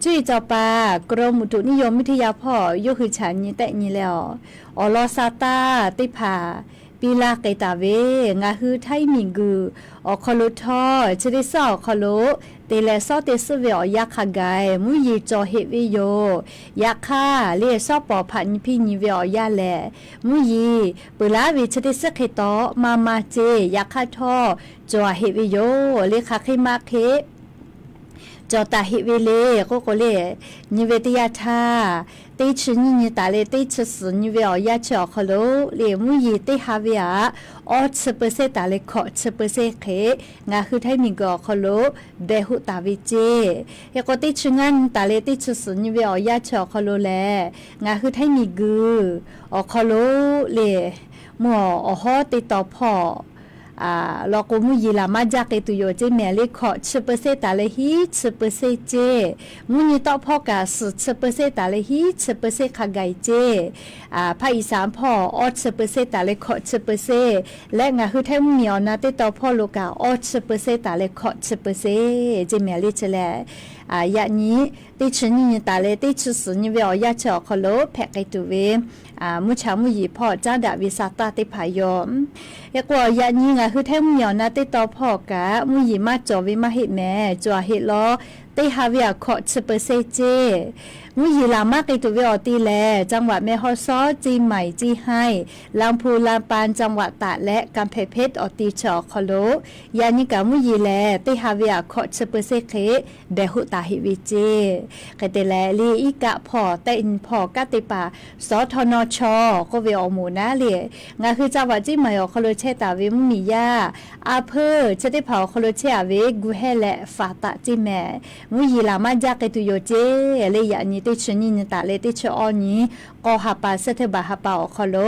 Cuˇ yiˍ cawˬ paˍ กรมอุตุนิยมวิทยา hpawˇ yawˇ hui chaꞈ nyi tehˆ nyi leh awˬ, awˬ lawn sa taˇ teˇ hpaˍ piˇ laˇ k'ai taˍ ve, ngaˬ hui Htaiˇ miˬguiˬ awˬ hk'aw lo htawˇ chi teˇ suhˉ awˬ hk'aw lo te leh sawˉ te suhˉ ve awˬ yanˇ hk'a gaˬ mvuhˇ yeˬ cawˬ heꞈ ve yoˬ. Yaꞈ hk'aˇ le shawˉ pawˍ hpaꞈ nyi piˇ nyi ve awˬ yanˇ lehˬ, mvuhˇ yeˬ peuˬ laˉ ve chi teˇ suhˉ hk'e taw maˇ maˇ ceˇ. Yaꞈ hk'aˇ htawˇ cawˬ heꞈ ve yoˬ. Le hk'aˬ hk'e maˇ hk'e cawˬ taˍ heꞈ ve le k'oˆ k'o le, nyi ve teˇ yanˇ htaˇ, teˇ chi nyiˇ nyi taˍ leh teˇ chi suhˍ nyi ve awˬ yanˇ chi awˬ hk'aw lo le mvuhˇ yeˬ teˇ ha ve aꞈ awˇ chi เปอร์เซ็นต์ taˍ leh hkawꞈ chi เปอร์เซ็นต์ hk'e ngaˬ hui Htaiˇ miˬguiˬ awˬ hk'aw lo behˬ hoˆ taˍ ve ceˇ. Hk'e k'o teˇ chi ngaˇ nyi taˍ leh teˇ chi suhˍ nyi ve awˬ yanˇ chi awˬ hk'aw lo lehˬ, ngaˬ hui Htaiˇ miˬguiˬ awˬ hk'aw lo le mvuhˇ awˬ hawˉ teˇ taw hpawˇ law k'o mvuhˇ yeˬ laˬ maˇ jaˇ k'ai tuˬ yoˬ ceˇ mehˍ. Le hkawꞈ chi เปอร์เซ็นต์ taˍ leh hiˉ chi เปอร์เซ็นต์ ceˇ. Mvuhˇ nyi tawˆ hpawˇ kaꞈ suhˍ chi เปอร์เซ็นต์ taˍ leh hiˉ chi เปอร์เซ็นต์ hk'a gaˬ ceˇ. Hpaˇ iˍ saˍ hpawˇ awˇ chi เปอร์เซ็นต์ taˍ leh hkawꞈ chi เปอร์เซ็นต์ leh ngaˬ hui Htaiˇ mvuhˇmiˬ awˬ na teˇ taw hpawˇ lo kaꞈ awˇ chi เปอร์เซ็นต์ taˍ leh hkawꞈ chi เปอร์เซ็นต์ ceˇ mehˍ le chi lehˬ, yaꞈ nyi teˇ chi nyiˇ nyi taˍ leh teˇ chi suhˍ nyi ve awˬ yanˇ chi awˬ hk'aw lo hpehꞈ k'ai tuˬ ve mvuhˇ cha mvuhˇ yeˬ hpawˇ caˉ daꞈ ve sa taˇ teˇ hpaˍ yoˬ. Hk'e k'o yaꞈ nyi ngaˬ hui Htaiˇ mvuhˇmiˬ awˬ na teˇ taw hpawˇ kaꞈ mvuhˇ yeˬ maˇ cawˬ ve maˇ heˆ mehˍ. Cawˬ heꞈ law teˇ ha ve aꞈ hkawꞈ chi เปอร์เซ็นต์ ceˇ. Mvuhˇ yeˬ laˬ maˇ k'ai tuˬ ve awˬ ti lehˬ, จังหวัดแม่ฮ่องสอน เชียงใหม่ เชียงราย ลำพูน ลำปาง จังหวัดตาก และกำแพงเพชร awˬ ti chi awˬ hk'aw lo yaꞈ nyi kaꞈ mvuhˇ yeˬ lehˬ teˇ ha ve aꞈ hkawꞈ chi เปอร์เซ็นต์ hk'e behˬ hoˆ taˍ heꞈ ve ceˇ. Hk'e te leh le iˉ kaˆ hpawˇ tehˆ nyi hpawˇ kanˉ te paˍ สทนช k'oˆ ve awˬ moˍ naˉ le, ngaˬ hui จังหวัดเชียงใหม่ awˬ hk'aw lo chehˇ taˍ ve mvuhˇmiˬ yaˇ อำเภอ chi teˇ hpaˍ awˬ hk'aw lo chehˇ a ve gu heh leh faˍ taꞈ ceˇ mehˍ. Mvuhˇ yeˬ laˬ maˇ jaˇ k'ai tuˬ yoˬ ceˇ. Le yaꞈ nyi teˇ chi nyiˇ nyi taˍ leh teˇ chi awˇ nyi k'aw ha pa suhˉ teˇ baˬ ha pa awˬ hk'aw lo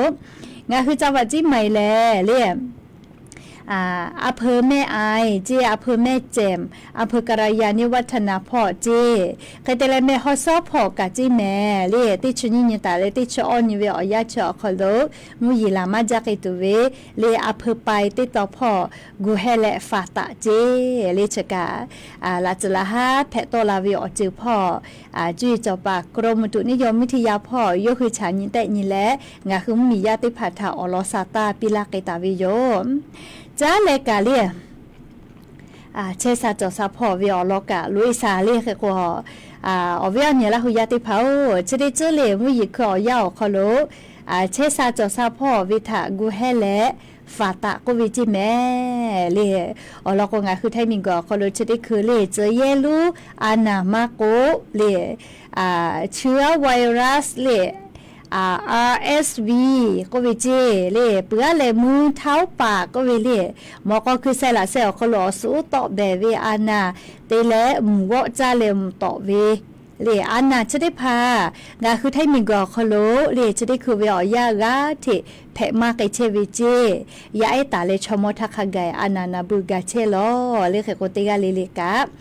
ngaˬ hui จังหวัดเชียงใหม่ lehˬ le อำเภอแม่อาย ceˇ, อำเภอแม่แจ่ม อำเภอกัลยาณิวัฒนา hpawˇ ceˇ. Hk'e te leh แม่ฮ่องสอน hpawˇ kaꞈ ceˇ mehˍ le. Teˇ chi nyiˇ nyi taˍ leh teˇ chi awˇ nyi ve awˬ yanˇ chi awˬ hk'aw lo mvuhˇ yeˬ laˬ maˇ jaˇ k'ai tuˬ ve le อำเภอปาย teˇ taw hpawˇ gu heh leh faˍ taꞈ ceˇ. Le chi kaꞈ laꞈ tcuhˍ laꞈ haˉ hpehꞈ tawˆ la ve awˬ ceuˬ hpawˇ cuˇ yiˍ cawˬ paˍ กรมอุตุนิยมวิทยา hpawˇ yawˇ hui chaꞈ nyi tehˆ nyi leh ngaˬ hui mvuhˇmiˬ yaˇ teˇ hpaˍ htaꞈ awˬ lawn sa taˇ piˇ laˇ k'ai taˍ ve yoˬ. Caˉ leh kaꞈ le chehˇ sha cawˬ sha hpawˇ ve awˬ lawn kaꞈ loꞈ e sha le hk'e k'o, awˬ viˉ awˬ nyi Laˇ huˍ yaˇ teˇ hpaˍ-oˬ, chi teˇ ceuˬ le mvuhˇ yeˬ hkui awˬ yanˇ awˬ hk'aw lo chehˇ sha cawˬ sha hpawˇ ve htaꞈ gu heh leh faˍ taꞈ k'oˆ ve ceˇ mehˍ le. Awˬ lawn k'o ngaˬ hui Htaiˇ miˬguiˬ awˬ hk'aw lo chi teˇ hkui le tcuh yehˇ luˉ a naˍ maˇ k'oˆ le, เชื้อไวรัส le RSV k'oˆ ve ceˇ le, peuˬ aˉ leh mvuhˇ htaˇ oˉ paˍ k'oˆ ve le, mawꞈ k'aw hkui seh laꞈ seh awˬ hk'aw lo awˬ suhˍ oˉ tawˆ behˬ ve a naˍ te leh mvuhˬ g'awˆ caˇ leh mvuhˬ tawꞈ ve le a naˍ chi teˇ hpaˍ ngaˬ hui Htaiˇ miˬguiˬ awˬ hk'aw lo le chi teˇ hkui ve awˬ yanˇ g'aˇ hteꞈ hpehꞈ maˇ k'ai chehˇ ve ceˇ. Yaˇ ehˉ taˍ leh chaw mawˇ htaˇ hk'a gaˬ a naˍ naˍ beuꞈ gaˬ chehˇ lawˬ le hk'e k'o teˇ g'aˇ le le kaꞈ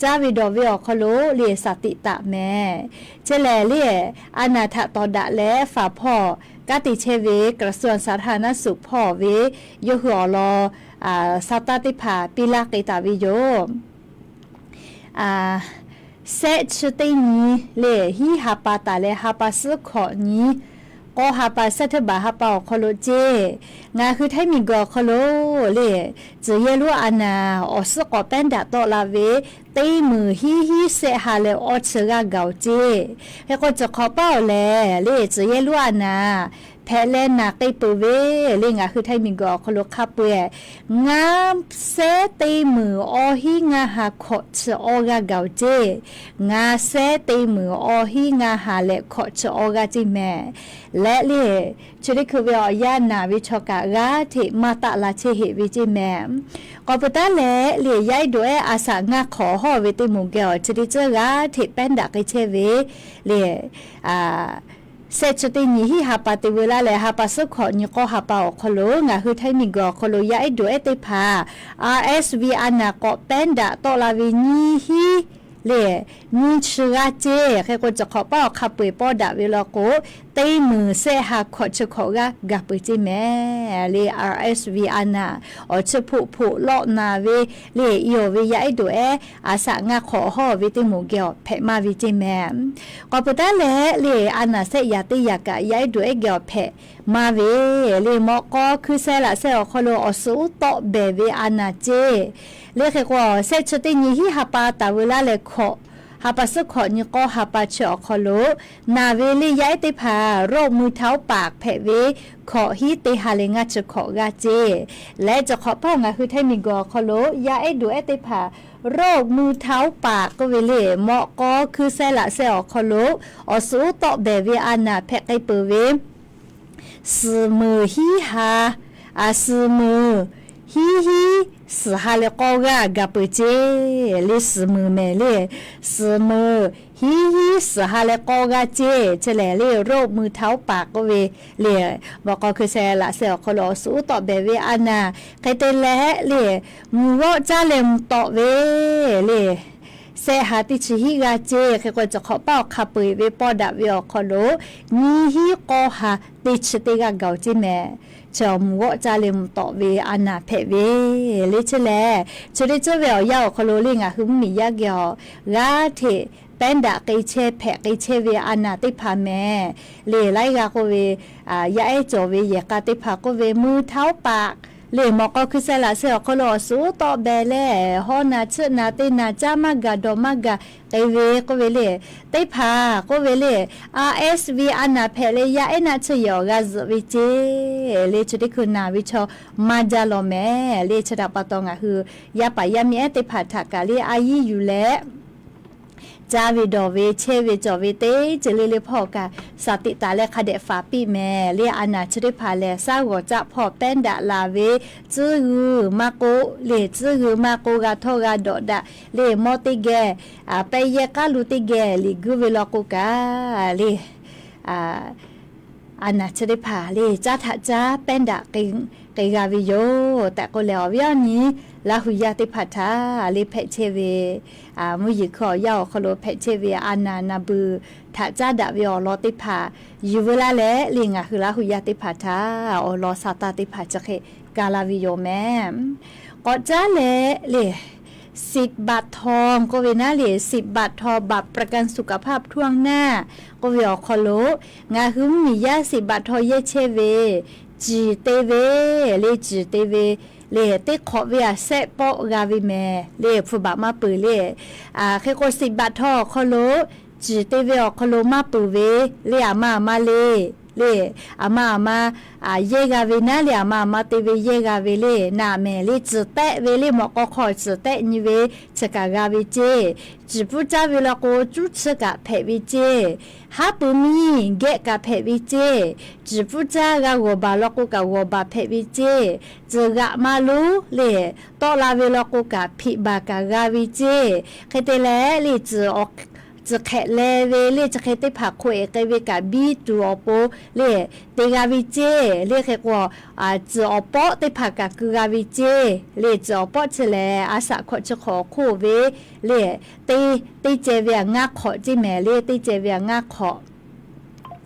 caˇ ve dawˬ ve awˬ hk'aw lo le shaˍ tiꞈ taˍ mehˍ. Chi lehˬ le a naˍ htaꞈ tawˍ daꞈ leh faˍ hpawˇ kanˉ te chehˇ ve กระทรวงสาธารณสุข hpawˇ ve yawˇ hui awˬ lawn sa taˇ teˇ hpaˍ piˇ laˇ k'ai taˍ ve yoˬ. Sehˆ chi teˇ nyi le hiˉ ha pa taˍ leh ha pa suhˉ hkawꞈ nyi k'o k'awˇ ha pa, shehˆ hteˇ baˬ ha pa awˬ hk'aw lo ceˇ. Ngaˬ hui Htaiˇ miˬguiˬ awˬ hk'aw lo le, tcuh yehˇ lonˉ a naˍ awˬ suhˉ k'awꞈ pehˉ daꞈ tawˆ la ve, teˇ meunˍ hiˉ hiˉ shehˆ ha leh awˇ chi g'aˇ gaˬ-oˬ ceˇ. Hk'e k'o, tcuh hk'awꞈ paˉ awˬ lehˬ le, tcuh yehˇ lonˉ a naˍ hpehꞈ leh naˬ k'e peuˬ ve le, ngaˬ hui Htaiˇ miˬguiˬ awˬ hk'aw lo hk'a peu-eˬ ngaˇ shehˉ teˇ meunˍ awˇ hiˉ ngaˇ ha hkawꞈ chi awˇ g'aˇ gaˬ-oˬ ceˇ. Ngaˇ shehˉ teˇ meunˍ awˇ hiˉ ngaˇ ha leh hkawꞈ chi awˇ g'aˇ ceˇ mehˍ. Leh le, chi teˇ hkui ve awˬ yanˇ naˬ ve chaw kaꞈ g'aˇ hteꞈ maˇ taˆ la chehˇ heꞈ ve ceˇ mehˍ. K'awꞈ peuˬ taˉ leh le, yaˇ ehˉ dawꞈ ehˉ a shaꞈ ngaˇ hk'awꞈ hawˇ ve teˇ moˍ geh awˬ chi teˇ ceuˬ g'aˇ hteꞈ pehˉ daꞈ k'ai chehˇ ve le, shehˆ chi teˇ nyi hiˉ ha pa te veu laˇ leh, ha pa suhˉ hkawꞈ nyi k'awˇ ha pa awˬ hk'aw lo ngaˬ hui Htaiˇ miˬguiˬ awˬ hk'aw lo yaˇ ehˉ dawꞈ ehˉ teˇ hpaˍ RSV a naˍ k'awꞈ pehˉ daꞈ tawˆ la ve nyiˇ hiˉ le, nyiˇ chi g'aˇ ceˇ. Hk'e k'o, tcuh hk'awꞈ paˉ awˬ hk'a peu-eˬ pawˇ daꞈ ve law k'o, teˇ meunˍ shehˆ ha hkawꞈ chi hkawꞈ g'aˇ gaˬ peuˬ ceˇ mehˍ le. RSV a naˍ awˬ chi hpoꞈ hpoꞈ lawˆ naˍ ve le, i awˬ ve yaˇ ehˉ dawꞈ ehˉ a shaꞈ ngaˇ hk'awꞈ hawˇ ve teˇ moˍ geh awˬ hpehꞈ maˇ ve ceˇ mehˍ. K'awꞈ peuˬ taˉ leh le, a naˍ shehˆ yaꞈ teˇ yaꞈ kaꞈ yaˇ ehˉ dawꞈ ehˉ geh awˬ hpehꞈ maˇ ve le, mawꞈ k'aw hkui sheh laꞈ sheh awˬ hk'aw lo awˬ suhˉ uˉ tawˆ behˬ ve a naˍ ceˇ. Le hk'e k'o, shehˆ chi teˇ nyi hiˉ ha pa taˍ veu laˇ leh hkawꞈ, ha pa suhˉ hkawꞈ nyi k'awˇ ha pa chi awˬ hk'aw lo naˬ ve le yaˇ ehˉ teˇ hpaˍ โรคมือเท้าปาก hpehꞈ ve hkawꞈ hiˉ teˇ ha leh ngaˇ chi hkawꞈ g'aˇ ceˇ. Leh tcuh hk'awꞈ paˉ ngaˬ hui Htaiˇ miˬguiˬ awˬ hk'aw lo yaˇ ehˉ dawꞈ ehˉ teˇ hpaˍ โรคมือเท้าปาก k'oˆ ve le, mawꞈ k'aw hkui sheh laꞈ sheh awˬ hk'aw lo awˬ suhˉ uˉ tawˆ behˬ ve a naˍ hpehꞈ k'ai peuˬ ve suhˍ meunˍ hiˉ ha, suhˍ meunˍ hiˉ hiˉ suhˍ ha leh k'awˇ g'aˇ gaˬ peuˬ ceˇ. Le suhˍ meunˍ mehˍ le, suhˍ meunˍ hiˉ hiˉ suhˍ ha leh k'awˇ g'aˇ ceˇ. Chi lehˬ le โรคมือเท้าปาก k'oˆ ve le, mawꞈ k'aw hkui sheh laꞈ sheh awˬ hk'aw lo awˬ suhˉ uˉ tawˆ behˬ ve a naˍ hk'e te leh le, mvuhˇ g'awˆ caˇ leh mvuhˇ tawˆ ve le, shehˆ ha teˇ chi hiˉ g'aˇ ceˇ. Hk'e k'o, tcuh hk'awꞈ paˉ awˬ hk'a peu-eˬ ve pawˇ daꞈ ve awˬ hk'aw lo nyiˇ hiˉ k'awˇ ha teˇ chi teˇ g'aˇ gaˬ-oˬ ceˇ mehˍ. Chi awˬ mvuhˇ g'awˆ caˇ leh mvuhˇ tawˆ ve a naˍ hpehꞈ ve le. Chi lehˬ, chi teˇ ceuˬ ve awˬ yanˇ awˬ hk'aw lo le, ngaˬ hui mvuhˇmiˬ yaˇ geh awˬ g'aˇ hteꞈ pehˉ daꞈ k'ai chehˇ hpehꞈ k'ai chehˇ ve a naˍ teˇ hpaˍ mehˍ le. Laiˉ g'aˇ k'oˆ ve, yaˇ ehˉ cawˬ ve yehˬ k'a teˇ hpaˍ k'oˆ ve มือเท้าปาก le, mawꞈ k'aw hkui sheh laꞈ sheh awˬ hk'aw lo awˬ suhˉ uˉ tawˆ behˬ leh, hawˉ naˍ chiˆ naˍ teˇ naˍ caˇ maˇ gaˬ dawˬ maˇ gaˬ k'ai ve k'oˆ ve le. Teˇ hpaˍ k'oˆ ve le, RSV a naˍ hpehꞈ leh yaˇ ehˉ naˆ tsuhˇ yehˬ awˬ g'a zuhꞈ ve ceˇ le. Chi teˇ hkui naˬ ve chaw maˇ jaˇ law mehˍ le. Chi htaꞈ pa taw ngaˬ hui yaˇ paˍ yaˇ miˇ ehˉ teˇ hpaˍ htaꞈ kaꞈ le a yiˇ yuˬ leh caˇ ve dawˬ ve chehˇ ve cawˬ ve teˇ ceuˬ le le hpawˇ kaꞈ shaˍ tiꞈ taˍ leh hk'a dehꞈ faˍ piˇ mehˍ le. A naˍ chi teˇ hpaˍ lehˬ, shaˉ g'awˬ caˆ hpawˇ pehˉ daꞈ laˬ ve, tcuhˇ g'uiˬ maˇ k'oˆ le, tcuhˇ g'uiˬ maˇ k'oˆ g'a htawˇ g'a dawꞈ daꞈ le, mawˇ teˇ geh, pehˇ yehˇ k'aˉ lu teˇ geh liꞈ guiˇ ve law k'o kaꞈ le, a naˍ chi teˇ hpaˍ le caˉ htaꞈ caˉ pehˉ daꞈ k'ai g'a ve yoˬ tehꞈ k'oˆ leh, awˬ viˉ awˬ nyi Laˇ hu yaˇ teˇ hpaˍ htaꞈ le hpehꞈ chehˇ ve, mvuhˇ yeˬ hkui awˬ yanˇ awˬ hk'aw lo hpehꞈ chehˇ ve a naˍ naˍ beuˬ htaꞈ caˉ daꞈ ve awˬ lawn teˇ hpaˍ yuˬ veu laˇ leh le, ngaˬ hui Laˇ hu yaˇ teˇ hpaˍ htaꞈ awˬ lawn sa taˇ teˇ hpaˍ chi hk'e ka la ve yoˬ mehˍ. K'awꞈ caˉ leh le, สิบบาททอง k'oˆ ve naˉ le, สิบบาททอง บัตรประกันสุขภาพถ้วนหน้า k'oˆ ve awˬ hk'aw lo ngaˬ hui mvuhˇmiˬ yaˇ สิบบาททอง yehˇ chehˇ ve ciˬ te ve le, ciˬ te ve le, teˇ hk'awꞈ ve aꞈ shehˆ pawˆ g'a ve mehˍ le, hpu baꞈ maˇ peuˬ le. Hk'e k'o, สิบบาททอง awˬ hk'aw lo ciˬ te ve awˬ hk'aw lo maˇ peuˬ ve le, aˬ ma aˬ ma le, le, aˬ ma aˬ ma yehˇ g'a ve naˉ le, aˬ ma aˬ ma te ve yehˇ g'a ve le, naꞈ mehˍ le, ciˬ tehˆ ve le, mawꞈ k'aw hk'aw ciˬ tehˆ nyi ve chi kaꞈ g'a ve ceˇ. Ciˬ pfuhˇ caˇ ve law k'o, cuˉ chi kaꞈ hpehꞈ ve ceˇ. Haˉ pui miˇ geh kaꞈ hpehꞈ ve ceˇ. Ciˬ pfuhˇ caˇ g'a g'awˬ baˬ law k'o kaꞈ g'awˬ baˬ hpehꞈ ve ceˇ. Ciˬ g'aꞈ ma lonˉ le, tawˆ la ve law k'o kaꞈ hpiꞈ baˬ kaꞈ g'a ve ceˇ. Hk'e te leh le, ciˬ hk'ehꞈ leh ve le, chi hk'e teˇ hpaˍ hk'oˆ eˍ k'ai ve kaꞈ biˇ tuˬ awˬ pon le, te g'a ve ceˇ. Le hk'e k'o, ciˬ awˬ pawˆ teˇ hpaˍ kaꞈ keu g'a ve ceˇ. Le ciˬ awˬ pawˆ chi lehˬ, a shaꞈ hkawꞈ chi hk'awꞈ awˬ hk'oˆ ve le, teˇ teˇ ceh ve aꞈ ngaˇ hk'awꞈ ceˇ mehˍ le, teˇ ceh ve aꞈ ngaˇ hk'awꞈ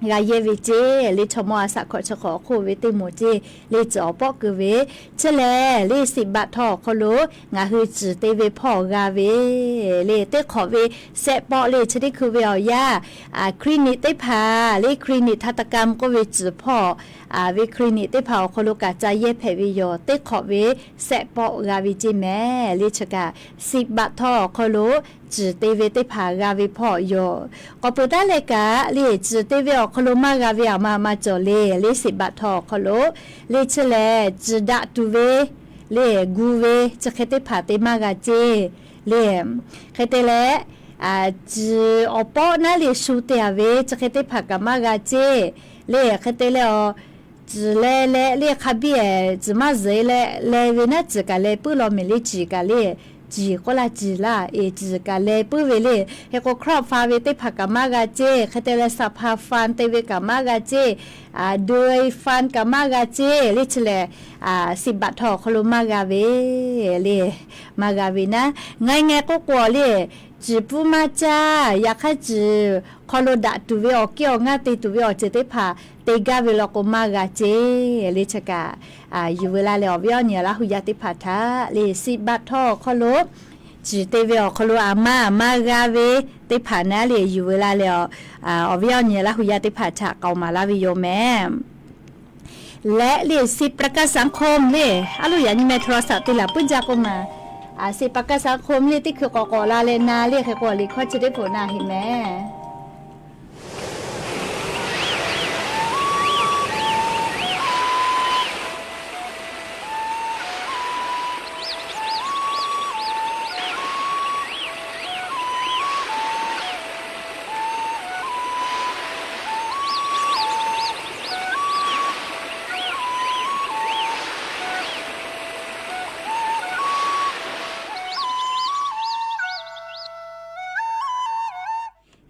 g'a yehˇ ve ceˇ. Le chaw mawˇ a shaꞈ hkawꞈ chi hk'awꞈ awˬ hk'oˆ ve teˇ moˍ ceˇ. Le tcuhˬ awˬ pawˆ keu ve, chi lehˬ le siꞈ baꞈ htawˇ awˬ hk'aw lo ngaˬ hui tcuhˬ te ve hpawˇ g'a ve le teˇ hk'awꞈ ve sehˆ pawˆ le chi teˇ hkui ve awˬ yanˇ, clinic teˇ hpaˍ le clinic ทันตกรรม k'oˆ ve tcuhˬ hpawˇ ve clinic teˇ hpaˍ awˬ hk'aw lo kaꞈ ca yehˇ hpehꞈ ve yoˬ. Teˇ hk'awꞈ ve sehˆ pawˆ g'a ve ceˇ mehˍ. Le chi kaꞈ siꞈ baꞈ htawˇ awˬ hk'aw lo tcuhˬ te ve teˇ hpaˍ g'a ve hpawˇ yoˬ. K'awꞈ peuˬ taˉ leh kaꞈ le tcuhˬ te ve awˬ hk'aw lo maˇ g'a ve aˬ ma aˬ ma cawˬ le. Le siꞈ baꞈ htawˇ awˬ hk'aw lo le chi lehˬ tcuhˬ daꞈ tuˬ ve le gu ve chi hk'e teˇ hpaˍ te maˇ g'a ceˇ le. Hk'e te leh, tcuhˬ awˬ pawˆ naˉ le shu te a ve chi hk'e teˇ hpaˍ kaꞈ maˇ g'a ceˇ le. Hk'e te leh a, tcuhˬ leh leh le hk'a biˇ tcuhˬ maˇ zuhꞈ leh leh ve naˉ tcuhˬ kaꞈ leh puiˉ law mehˍ le. Ciˬ kaꞈ le ciˬ k'oˆ laˇ ciˬ laˇ eˬ, ciˬ kaꞈ leh puiˉ ve le. Hk'e k'o crop fa ve teˇ hpaˍ kaꞈ maˇ g'a ceˇ. Hk'e te leh สะพานฟัน te ve kaꞈ maˇ g'a ceˇ. เดือยฟัน kaꞈ maˇ g'a ceˇ. Le chi lehˬ siꞈ baꞈ htawˇ awˬ hk'aw lo maˇ g'a ve le. Maˇ g'a ve naˉ, ngaˬ ngaˬ k'oˆ k'o le, ciˬ puiˉ maˇ caˇ. Yaꞈ hk'aˇ ciˬ hk'aw lo daꞈ tuˬ ve awˬ kiˇ awˬ ngaˇ te tuˬ ve awˬ ceuˬ teˇ hpaˍ te gaˇ ve law k'o maˇ g'a ceˇ. Le chi kaꞈ yuˬ veu laˇ leh awˬ viˉ awˬ nyi Laˇ hu yaˇ teˇ hpaˍ htaꞈ le siꞈ baꞈ htawˇ awˬ hk'aw lo ciˬ te ve awˬ hk'aw lo aˬ ma aˬ ma g'a ve teˇ hpaˍ naˉ le yuˬ veu laˇ leh, awˬ viˉ awˬ nyi Laˇ hu yaˇ teˇ hpaˍ htaꞈ k'aoˍ maˍ laˇ ve yoˬ mehˍ. Leh le siꞈ ประกันสังคม le, a loˬ yaꞈ nyi meh โทรศัพท์ te laˬ puiˉ jaˇ k'oˆ ma. Siꞈ ประกันสังคม le teˇ hkui k'awꞈ k'awꞈ la leh na le hk'e k'o liꞈ hkawˇ chi teˇ hpaˍ na heꞈ mehˍ.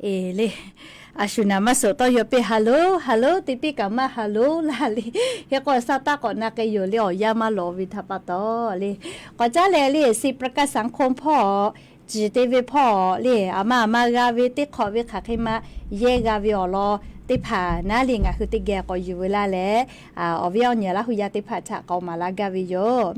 Eˬ le, a shu naˍ maˇ suhˍ tawˇ yaw piˇ ha loˉ ha loˉ te piˇ kaꞈ maˇ ha loˉ laˇ le. Hk'e k'o sha taˇ k'awꞈ na k'ai yoˬ le awˬ yanˇ maˇ lawꞈ ve htaꞈ pa taw le. K'awꞈ caˉ leh le siꞈ ประกันสังคม hpawˇ ciˬ te ve hpawˇ le aˬ ma aˬ ma g'a ve teˇ hk'awꞈ ve hk'aˬ hk'e ma yehˇ g'a ve awˬ lawn teˇ hpaˍ naˉ le ngaˬ hui teˇ geh k'awꞈ yuˬ veu laˇ leh, awˬ viˉ awˬ nyi Laˇ hu yaˇ teˇ hpaˍ htaꞈ k'aoˍ maˍ laˇ gaˇ ve yoˬ.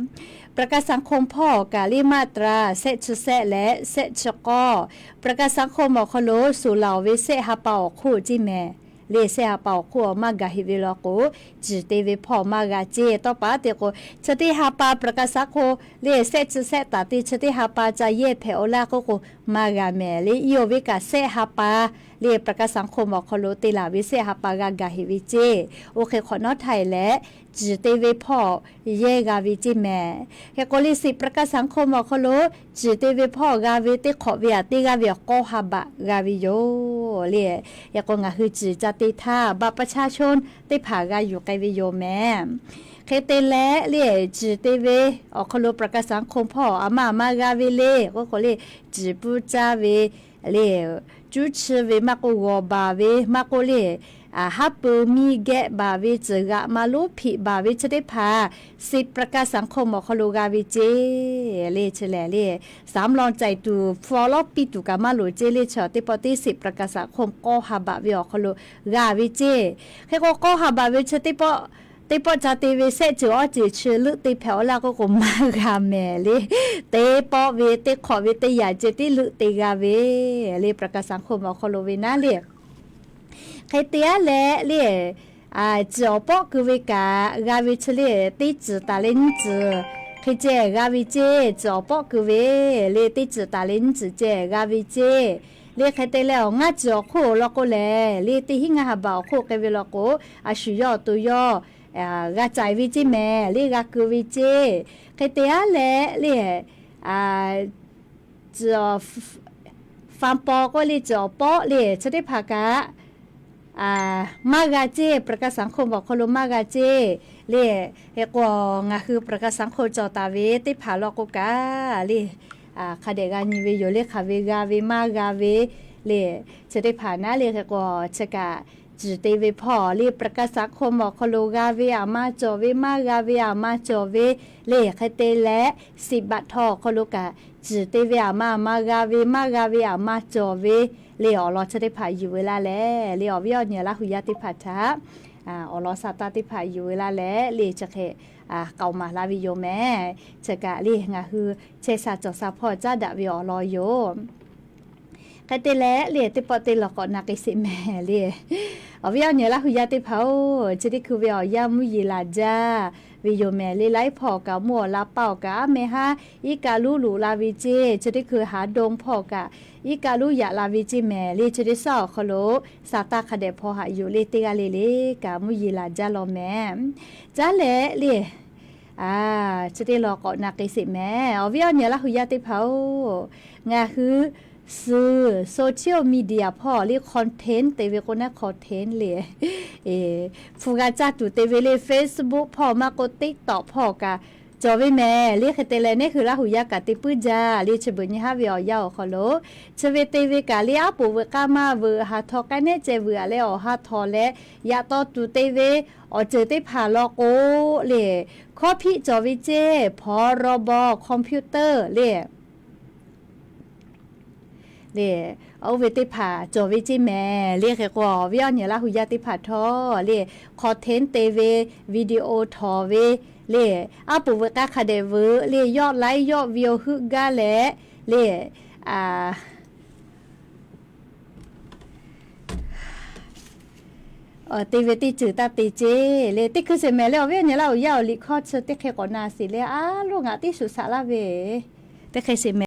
ประกันสังคม hpawˇ kaꞈ le มาตรา shehˆ chi shehˆ leh shehˆ chi k'awˇ, ประกันสังคม awˬ hk'aw lo suˍ laˬ ve shehˆ ha pa awˬ hk'oˆ ceˇ mehˍ. Le shehˆ ha pa awˬ hk'oˆ maˇ gaˬ heꞈ ve law k'o, ciˬ te ve hpawˇ maˇ g'a ceˇ. Tawˇ pa te k'o, chi teˇ ha pa ประกันสังคม le shehˆ chi shehˆ taˍ te chi teˇ ha pa ca yehˇ hpehꞈ-o laˇ k'oˆ k'o, maˇ g'a mehˍ le. Iˉ oˬ ve kaꞈ shehˆ ha pa le ประกันสังคม awˬ hk'aw lo te laˬ ve shehˆ ha pa g'a gaˬ heꞈ ve ceˇ. Oˇ hk'e hk'awꞈ nawˉ htaˇ e leh ciˬ te ve hpawˇ yehˇ g'a ve ceˇ mehˍ. Hk'e k'o le siꞈ ประกันสังคม awˬ hk'aw lo ciˬ te ve hpawˇ g'a ve teˇ hk'awꞈ ve aꞈ teˇ g'aˇ ve awˬ k'awˇ ha baꞈ g'a ve yoˬ le. Hk'e k'o ngaˬ hui ciˬ ca te htaˇ บัตรประชาชน teˇ hpaˍ g'a yuˬ k'ai ve yoˬ mehˍ. Hk'e te leh le ciˬ te ve awˬ hk'aw lo ประกันสังคม hpawˇ aˬ ma aˬ ma g'a ve le k'oˆ k'o le, ciˬ puiˉ caˇ ve le, cuˉ chi ve maˇ k'oˆ, g'awˬ baˬ ve maˇ k'oˆ le, haˉ pui miˇ geh baˬ ve, tcuhˬ g'aꞈ ma lonˉ hpiꞈ baˬ ve chi teˇ hpaˍ siꞈ ประกันสังคม awˬ hk'aw lo g'a ve ceˇ. Le chi lehˬ le, สำรองจ่ายตั๋ว hpu awˬ lawˉ piˇ tuˬ kaꞈ maˇ loˍ ceˇ le. Chi teˇ pawˆ teˇ siꞈ ประกันสังคม k'awˇ ha baꞈ ve awˬ hk'aw lo g'a ve ceˇ. Hk'e k'o k'awˇ ha baꞈ ve chi teˇ pawˆ teˇ pawˆ ca te ve shehˆ ceuˬ awˇ ceuˬ chi leuˆ te hpehꞈ-o laˇ k'oˆ k'o maˇ g'a mehˍ le. Teˇ pawˆ ve teˇ hk'awꞈ ve teˇ yaꞈ ceh tiˉ leuˆ te g'a ve le ประกันสังคม awˬ hk'aw lo ve naˉ le. Hk'e te aˉ leh le, ciˬ awˬ pawˆ keu ve kaꞈ g'a ve chi le, teˇ ceuˬ taˍ leh nyiˇ ceuˬ hk'e ceh g'a ve ceˇ. Ciˬ awˬ pawˆ keu ve le teˇ ceuˬ taˍ leh nyiˇ ceuˬ ceh g'a ve ceˇ. Le hk'e te leh awˬ ngaˇ ceuˬ awˬ hk'oˆ law k'o lehˬ le, teˇ hinˉ ngaˇ ha baꞈ awˬ hk'oˆ k'ai ve law k'o, a shu yawˇ awˬ to yawˇ g'a caiˍ ve ceˇ mehˍ le, g'a keu ve ceˇ. Hk'e te aˉ leh le, ciˬ awˬ fanˇ paw k'oˆ le, ciˬ awˬ pawˆ le chi teˇ hpaˍ kaꞈ maˇ g'a ceˇ. ประกันสังคม awˬ hk'aw lo maˇ g'a ceˇ le. Hk'e k'o ngaˬ hui ประกันสังคม cawˬ taˍ ve teˇ hpaˍ law k'o kaꞈ le, hk'a dehꞈ g'a nyi ve yoˬ le. Hk'aˬ ve g'a ve maˇ g'a ve le, chi teˇ hpaˍ naˉ le. Hk'e k'o chi kaꞈ ciˬ te ve hpawˇ le ประกันสังคม awˬ hk'aw lo g'a ve aˬ ma cawˬ ve, maˇ g'a ve aˬ ma cawˬ ve le. Hk'e te leh siꞈ baꞈ htawˇ awˬ hk'aw lo kaꞈ ciˬ te ve aˬ ma aˬ ma g'a ve, maˇ g'a ve aˬ ma cawˬ ve le awˬ lawn chi teˇ hpaˍ yuˬ ve laˇ leh, le awˬ viˉ awˬ nyi Laˇ hu yaˇ teˇ hpaˍ htaꞈ awˬ lawn sa taˇ teˇ hpaˍ yuˬ ve laˇ leh, le chi hk'e k'aoˍ maˍ laˇ ve yoˬ mehˍ. Chi kaꞈ le ngaˬ hui chehˇ sha cawˬ sha hpawˇ caˉ daꞈ ve awˬ lawn yoˬ. Hk'e te leh le teˇ pawˆ te lawˬ k'awꞈ na k'ai sheˍ mehˍ le. Awˬ viˉ awˬ nyi Laˇ hu yaˇ teˇ hpaˍ-oˬ, chi teˇ hkui ve awˬ yanˇ mvuhˇ yeˬ laˬ jaˇ ve yoˬ mehˍ le. Laiˉ hpawˇ awˬ kaꞈ mvuhˇ awˬ la paˇ awˬ kaꞈ aˉ meh haˉ iˉ kaˆ luˉ loꞈ la ve ceˇ, chi teˇ hkui haˍ dong hpawˇ kaꞈ iˉ kaˆ luˉ yaꞈ la ve ceˇ mehˍ le. Chi teˇ shaˉ awˬ hk'aw lo sa taˇ hk'a dehꞈ hpaw haꞈ yuˬ le teˇ g'aˇ le le kaꞈ mvuhˇ yeˬ laˬ jaˇ law mehˍ. Caˉ leh le chi teˇ lawˬ k'awꞈ na k'ai sheˍ mehˍ. Awˬ viˉ awˬ nyi Laˇ hu yaˇ teˇ hpaˍ-oˬ, ngaˬ hui suhˍ social media hpawˇ le content te ve k'o naˉ content le hpu g'a caˇ tuˬ te ve le Facebook hpawˇ maˇ k'oˆ TikTok hpawˇ kaꞈ cawˬ ve mehˍ le. Hk'e te leh neˇ hui Laˇ hu yaˇ kaꞈ te puiˉ jaˇ le. Chi beuꞈ nyi haˉ ve awˬ yanˇ awˬ hk'aw lo chi ve te ve kaꞈ le aˉ poꞈ veuꞈ k'aˇ maˇ veuꞈ ha htaw k'ai nehˉ ceh veuꞈ a leh awˬ ha htaw leh yaꞈ taw tuˬ te ve awˬ ceuˬ teˇ hpaˍ law k'o le hkawˇ hpiˆ cawˬ ve ceˇ, hpaw raw baw computer le le oˇ ve teˇ hpaˍ cawˬ ve ceˇ mehˍ le. Hk'e k'o awˬ viˉ awˬ nyi Laˇ hu yaˇ teˇ hpaˍ htawˇ le content te ve video htawnˍ ve le aˉ poꞈ veuꞈ k'aˇ hk'a dehꞈ veuꞈ le yawˆ laiˉ yawˆ ve awˬ heuˆ gaˇ leh le te ve teˇ ceuˬ taˇ te ceˇ le teˇ hkui sheˍ mehˍ le. Awˬ viˉ awˬ nyi Laˇ hu yaˇ awˬ liꞈ hkawˇ chi teˇ hk'e k'awꞈ na sheˍ le a loˇ ngaˬ tiˉ shuˍ shaꞈ laˇ ve teˇ hk'e sheˍ mehˍ.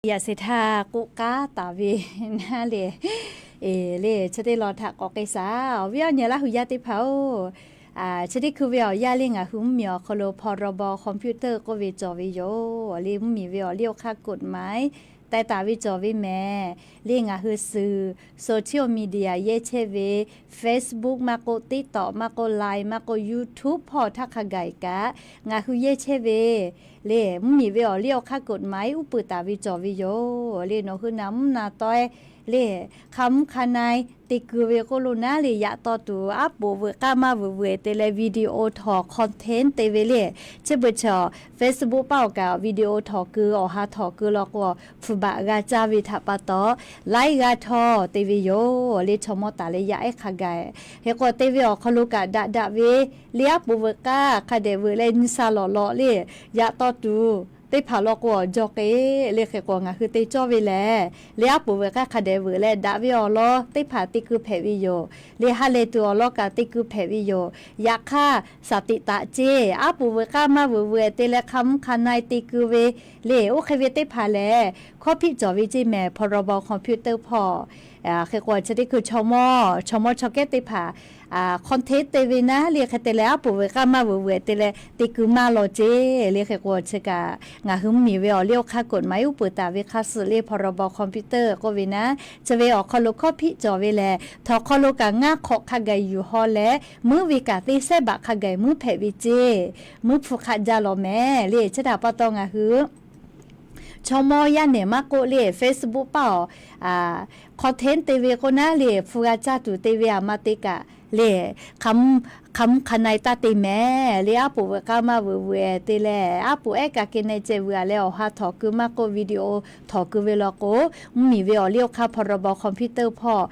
Yaꞈ shehˍ htaˇ k'oˆ k'aˉ taˍ ve naˉ le, le chi teˇ lawn htaꞈ k'awꞈ k'ai shaˍ. Awˬ viˉ awˬ nyi Laˇ hu yaˇ teˇ hpaˍ-oˬ, chi teˇ hkui ve awˬ yanˇ le ngaˬ hui mvuhˇmiˬ awˬ hk'aw lo พ.ร.บ. computer k'oˆ ve cawˬ ve yoˬ. Le mvuhˇmiˬ ve awˬ liˇ awˬ hk'aˇ กฎหมาย teh taˍ ve cawˬ ve mehˍ. Le ngaˬ hui suhˍ social media yehˇ chehˇ ve Facebook maˇ k'oˆ TikTok maˇ k'oˆ Line maˇ k'oˆ YouTube hpawˇ htaˇ hk'a gaˬ kaꞈ ngaˬ hui yehˇ chehˇ ve le mvuhˇmiˬ ve awˬ liˇ awˬ hk'aˇ กฎหมาย uˉ peunˍ taˍ ve cawˬ ve yoˬ. Le nawˬ hui na mvuhˇ na tawˆ-e le hk'a mvuhˇ hk'a na-e te keu ve k'oˆ lo naˉ le yaꞈ taw tuˬ aˉ poꞈ veuꞈ k'aˇ maˇ veuꞈ veuꞈ te leh video htawnˍ content te ve le chi beuꞈ chaw Facebook paˇ awˬ kaꞈ video htawnˍ keu awˬ ha htawnˍ keu law k'o hpfuhˍ baꞈ g'a caˇ ve htaꞈ pa taw laiˉ g'aˇ htawˇ te ve yoˬ. Le chaw mawˇ taˍ leh yaꞈ ehˉ hk'a gaˬ hk'e k'o te ve awˬ hk'aw lo kaꞈ daꞈ daꞈ ve le aˉ poꞈ veuꞈ k'aˇ hk'a dehꞈ veuꞈ leh nyi sha lawꞈ lawꞈ le yaꞈ taw tuˬ teˇ hpaˍ law k'o awˬ jaw k'e le. Hk'e k'o ngaˬ hui te cawˇ ve lehˬ, le aˉ poꞈ veuꞈ k'aˇ hk'a dehꞈ veuꞈ leh daꞈ ve awˬ lawn teˇ hpaˍ te keu hpehꞈ ve yoˬ. Le ha lehˬ tuˬ awˬ lawn kaꞈ te keu hpehꞈ ve yoˬ. Yaꞈ hk'aˇ, saˍ tiꞈ taꞈ ceˇ. Aˉ poꞈ veuꞈ k'aˇ maˇ veuꞈ veuꞈ te leh hk'a mvuhˇ hk'a na-e te keu ve le. Oˇ hk'e ve teˇ hpaˍ lehˬ, hkawˇ hpiˆ cawˬ ve ceˇ mehˍ, พรบ คอมพิวเตอร์ hpawˇ. Hk'e k'o chi teˇ hkui chaw mawˇ chaw mawˇ chaw kehˉ teˇ hpaˍ content te ve naˉ le. Hk'e te leh aˉ poꞈ veuꞈ k'aˇ maˇ veuꞈ veuꞈ te leh te keu maˇ law ceˇ le. Hk'e k'o chi kaꞈ ngaˬ hui mvuhˇmiˬ ve awˬ liˇ awˬ hk'aˇ กฎหมาย uˉ peunˍ taˍ ve hk'a suhˍ le พรบ คอมพิวเตอร์ k'oˆ ve naˉ, chi ve awˬ hk'aw lo hkawˇ hpiˆ cawˬ ve lehˬ, htawnˍ hk'aw lo kaꞈ ngaˇ hk'awꞈ hk'a gaˬ yuˬ haw leh, muiˉ ve kaꞈ teˇ sehˉ baꞈ hk'a gaˬ muiˉ hpehꞈ ve ceˇ, muiˉ hpu hk'aˆ jaˇ lawˬ mehˍ le. Chi htaꞈ pa taw ngaˬ hui chaw mawˇ yaˇ nehˬ maˇ k'oˆ le, Facebook paˇ awˬ content te ve k'o naˉ le, hpu g'a caˇ tuˬ te ve aˬ ma te kaꞈ le, hk'a mvuhˇ hk'a na-e taˇ te mehˍ le. Aˉ poꞈ veuꞈ k'aˇ maˇ veuꞈ veuꞈ te leh, aˉ poꞈ ehˉ kaꞈ keh ne ceh veuꞈ a leh awˬ ha htawnˍ keu maˇ k'oˆ, video htawnˍ keu ve law k'o, mvuhˇmiˬ ve awˬ liˇ awˬ hk'aˇ พรบ คอมพิวเตอร์ hpawˇ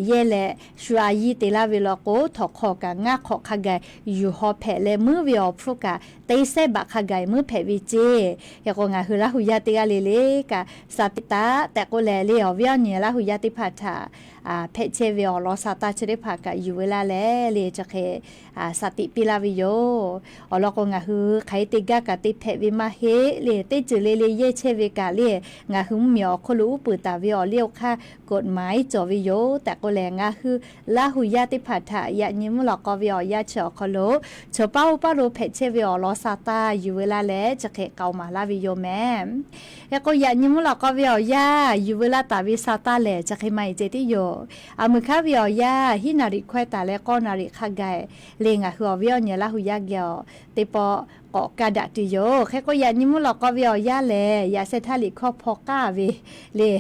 yehˇ leh shu a yiˇ te laˇ ve law k'o, htawnˍ hk'aw kaꞈ ngaˇ hk'awꞈ hk'a gaˬ yuˬ haw hpehꞈ leh, muiˉ ve awˬ hpfuhˇ kaꞈ teˇ sehˉ baꞈ hk'a gaˬ muiˉ hpehꞈ ve ceˇ. Hk'e k'o ngaˬ hui Laˇ hu yaˇ teˇ g'aˇ le le kaꞈ saˍ tiꞈ taꞈ tehꞈ k'oˆ leh le, awˬ viˉ awˬ nyi Laˇ hu yaˇ teˇ hpaˍ htaꞈ hpehꞈ chehˇ ve awˬ lawn sa taˇ chi teˇ hpaˍ kaꞈ yuˬ ve laˇ leh le, chi hk'e saˍ tiꞈ piˇ laˇ ve yoˬ. Awˬ lawn k'o ngaˬ hui hk'aˬ hk'e te gaˇ kaꞈ te hpehꞈ ve maˇ heˆ le. Teˇ ceuˬ le le yehˇ chehˇ ve kaꞈ le, ngaˬ hui mvuhˇmiˬ awˬ hk'oˆ lo uˉ peunˍ taˍ ve awˬ liˇ awˬ hk'aˇ กฎหมาย cawˬ ve yoˬ tehꞈ k'oˆ leh, ngaˬ hui Laˇ hu yaˇ teˇ hpaˍ htaꞈ yaꞈ nyi mvuhˇ lawꞈ k'aw ve awˬ yanˇ chi awˬ hk'aw lo, chaw paˇ oˇ paˇ lo hpehꞈ chehˇ ve awˬ lawn sa taˇ yuˬ ve laˇ leh chi hk'e k'aoˍ maˍ laˇ ve yoˬ mehˍ. Hk'e k'o yaꞈ nyi mvuhˇ lawꞈ k'aw ve awˬ yanˇ yuˬ ve laˇ taˍ ve sa taˇ lehˬ, chi hk'e maˇ heˆ ceh tiˉ yoˬ. Aˬ muiˬ hk'aˉ ve awˬ yanˇ hiˉ naˍ riˍ hkawehˇ taˍ leh k'awˇ naˍ riˍ hk'a gaˬ le, ngaˬ hui awˬ viˉ awˬ nyi Laˇ hu yaˇ geh awˬ teˇ pawˆ k'awꞈ kaˇ daꞈ tuˬ yoˬ. Hk'e k'o yaꞈ nyi mvuhˇ lawꞈ k'aw ve awˬ yanˇ lehˬ, yaꞈ sheh htaˇ liꞈ hkawˇ hpaw k'aˇ ve le,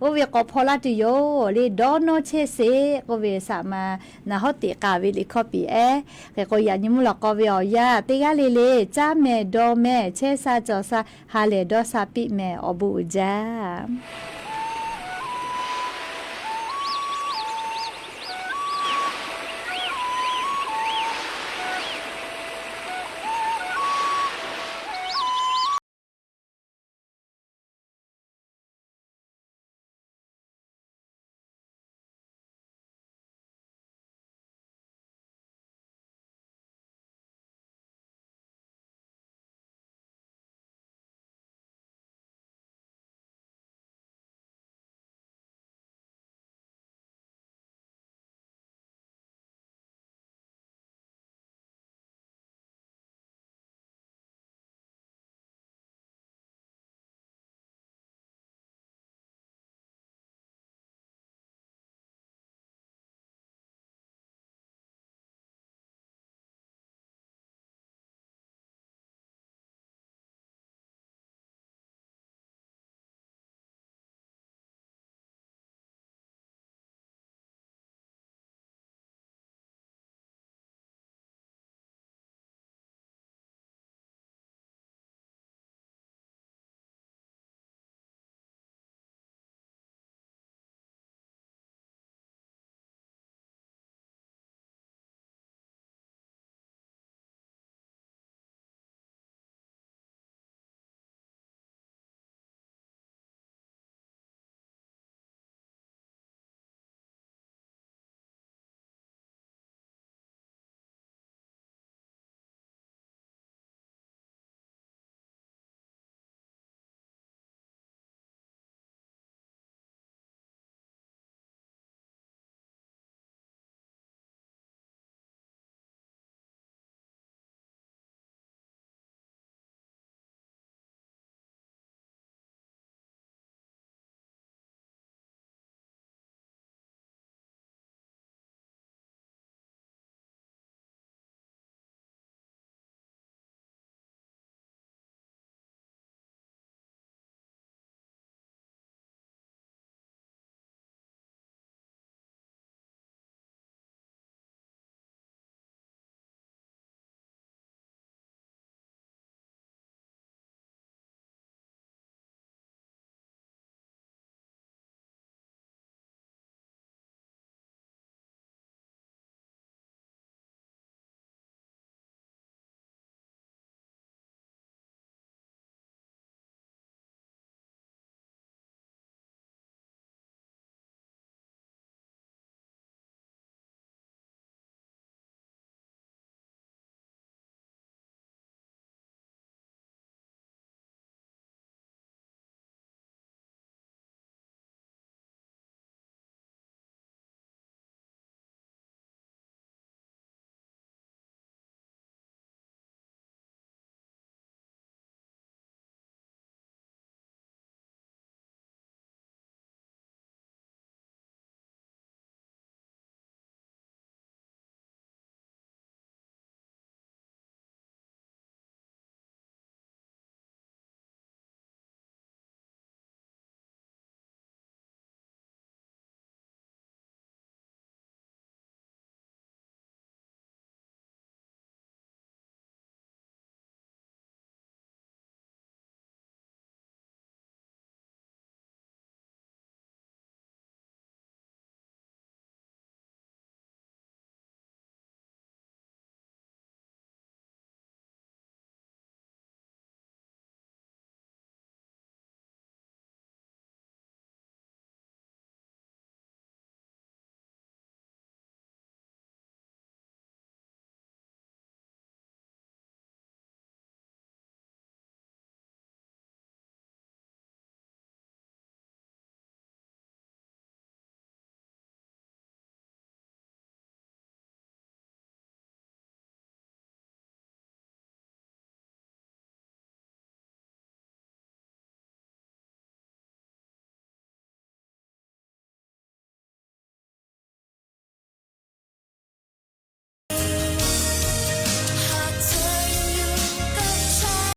oˇ ve k'awꞈ hpaw laˇ tuˬ yoˬ le. Dawˇ nawˇ chehˇ sheˍ k'oˆ ve saˍ ma naˬ hawˉ teꞈ k'aˍ ve liꞈ hkawˇ piˍ ehˉ. Hk'e k'o yaꞈ nyi mvuhˇ lawꞈ k'aw ve awˬ yanˇ teˇ g'aˇ le le caˇ mehˍ dawˇ mehˍ, chehˇ sha cawˬ sha, ha lehˬ dawˇ sha piˇ mehˍ. Awˬ bon uiˍ jaˇ.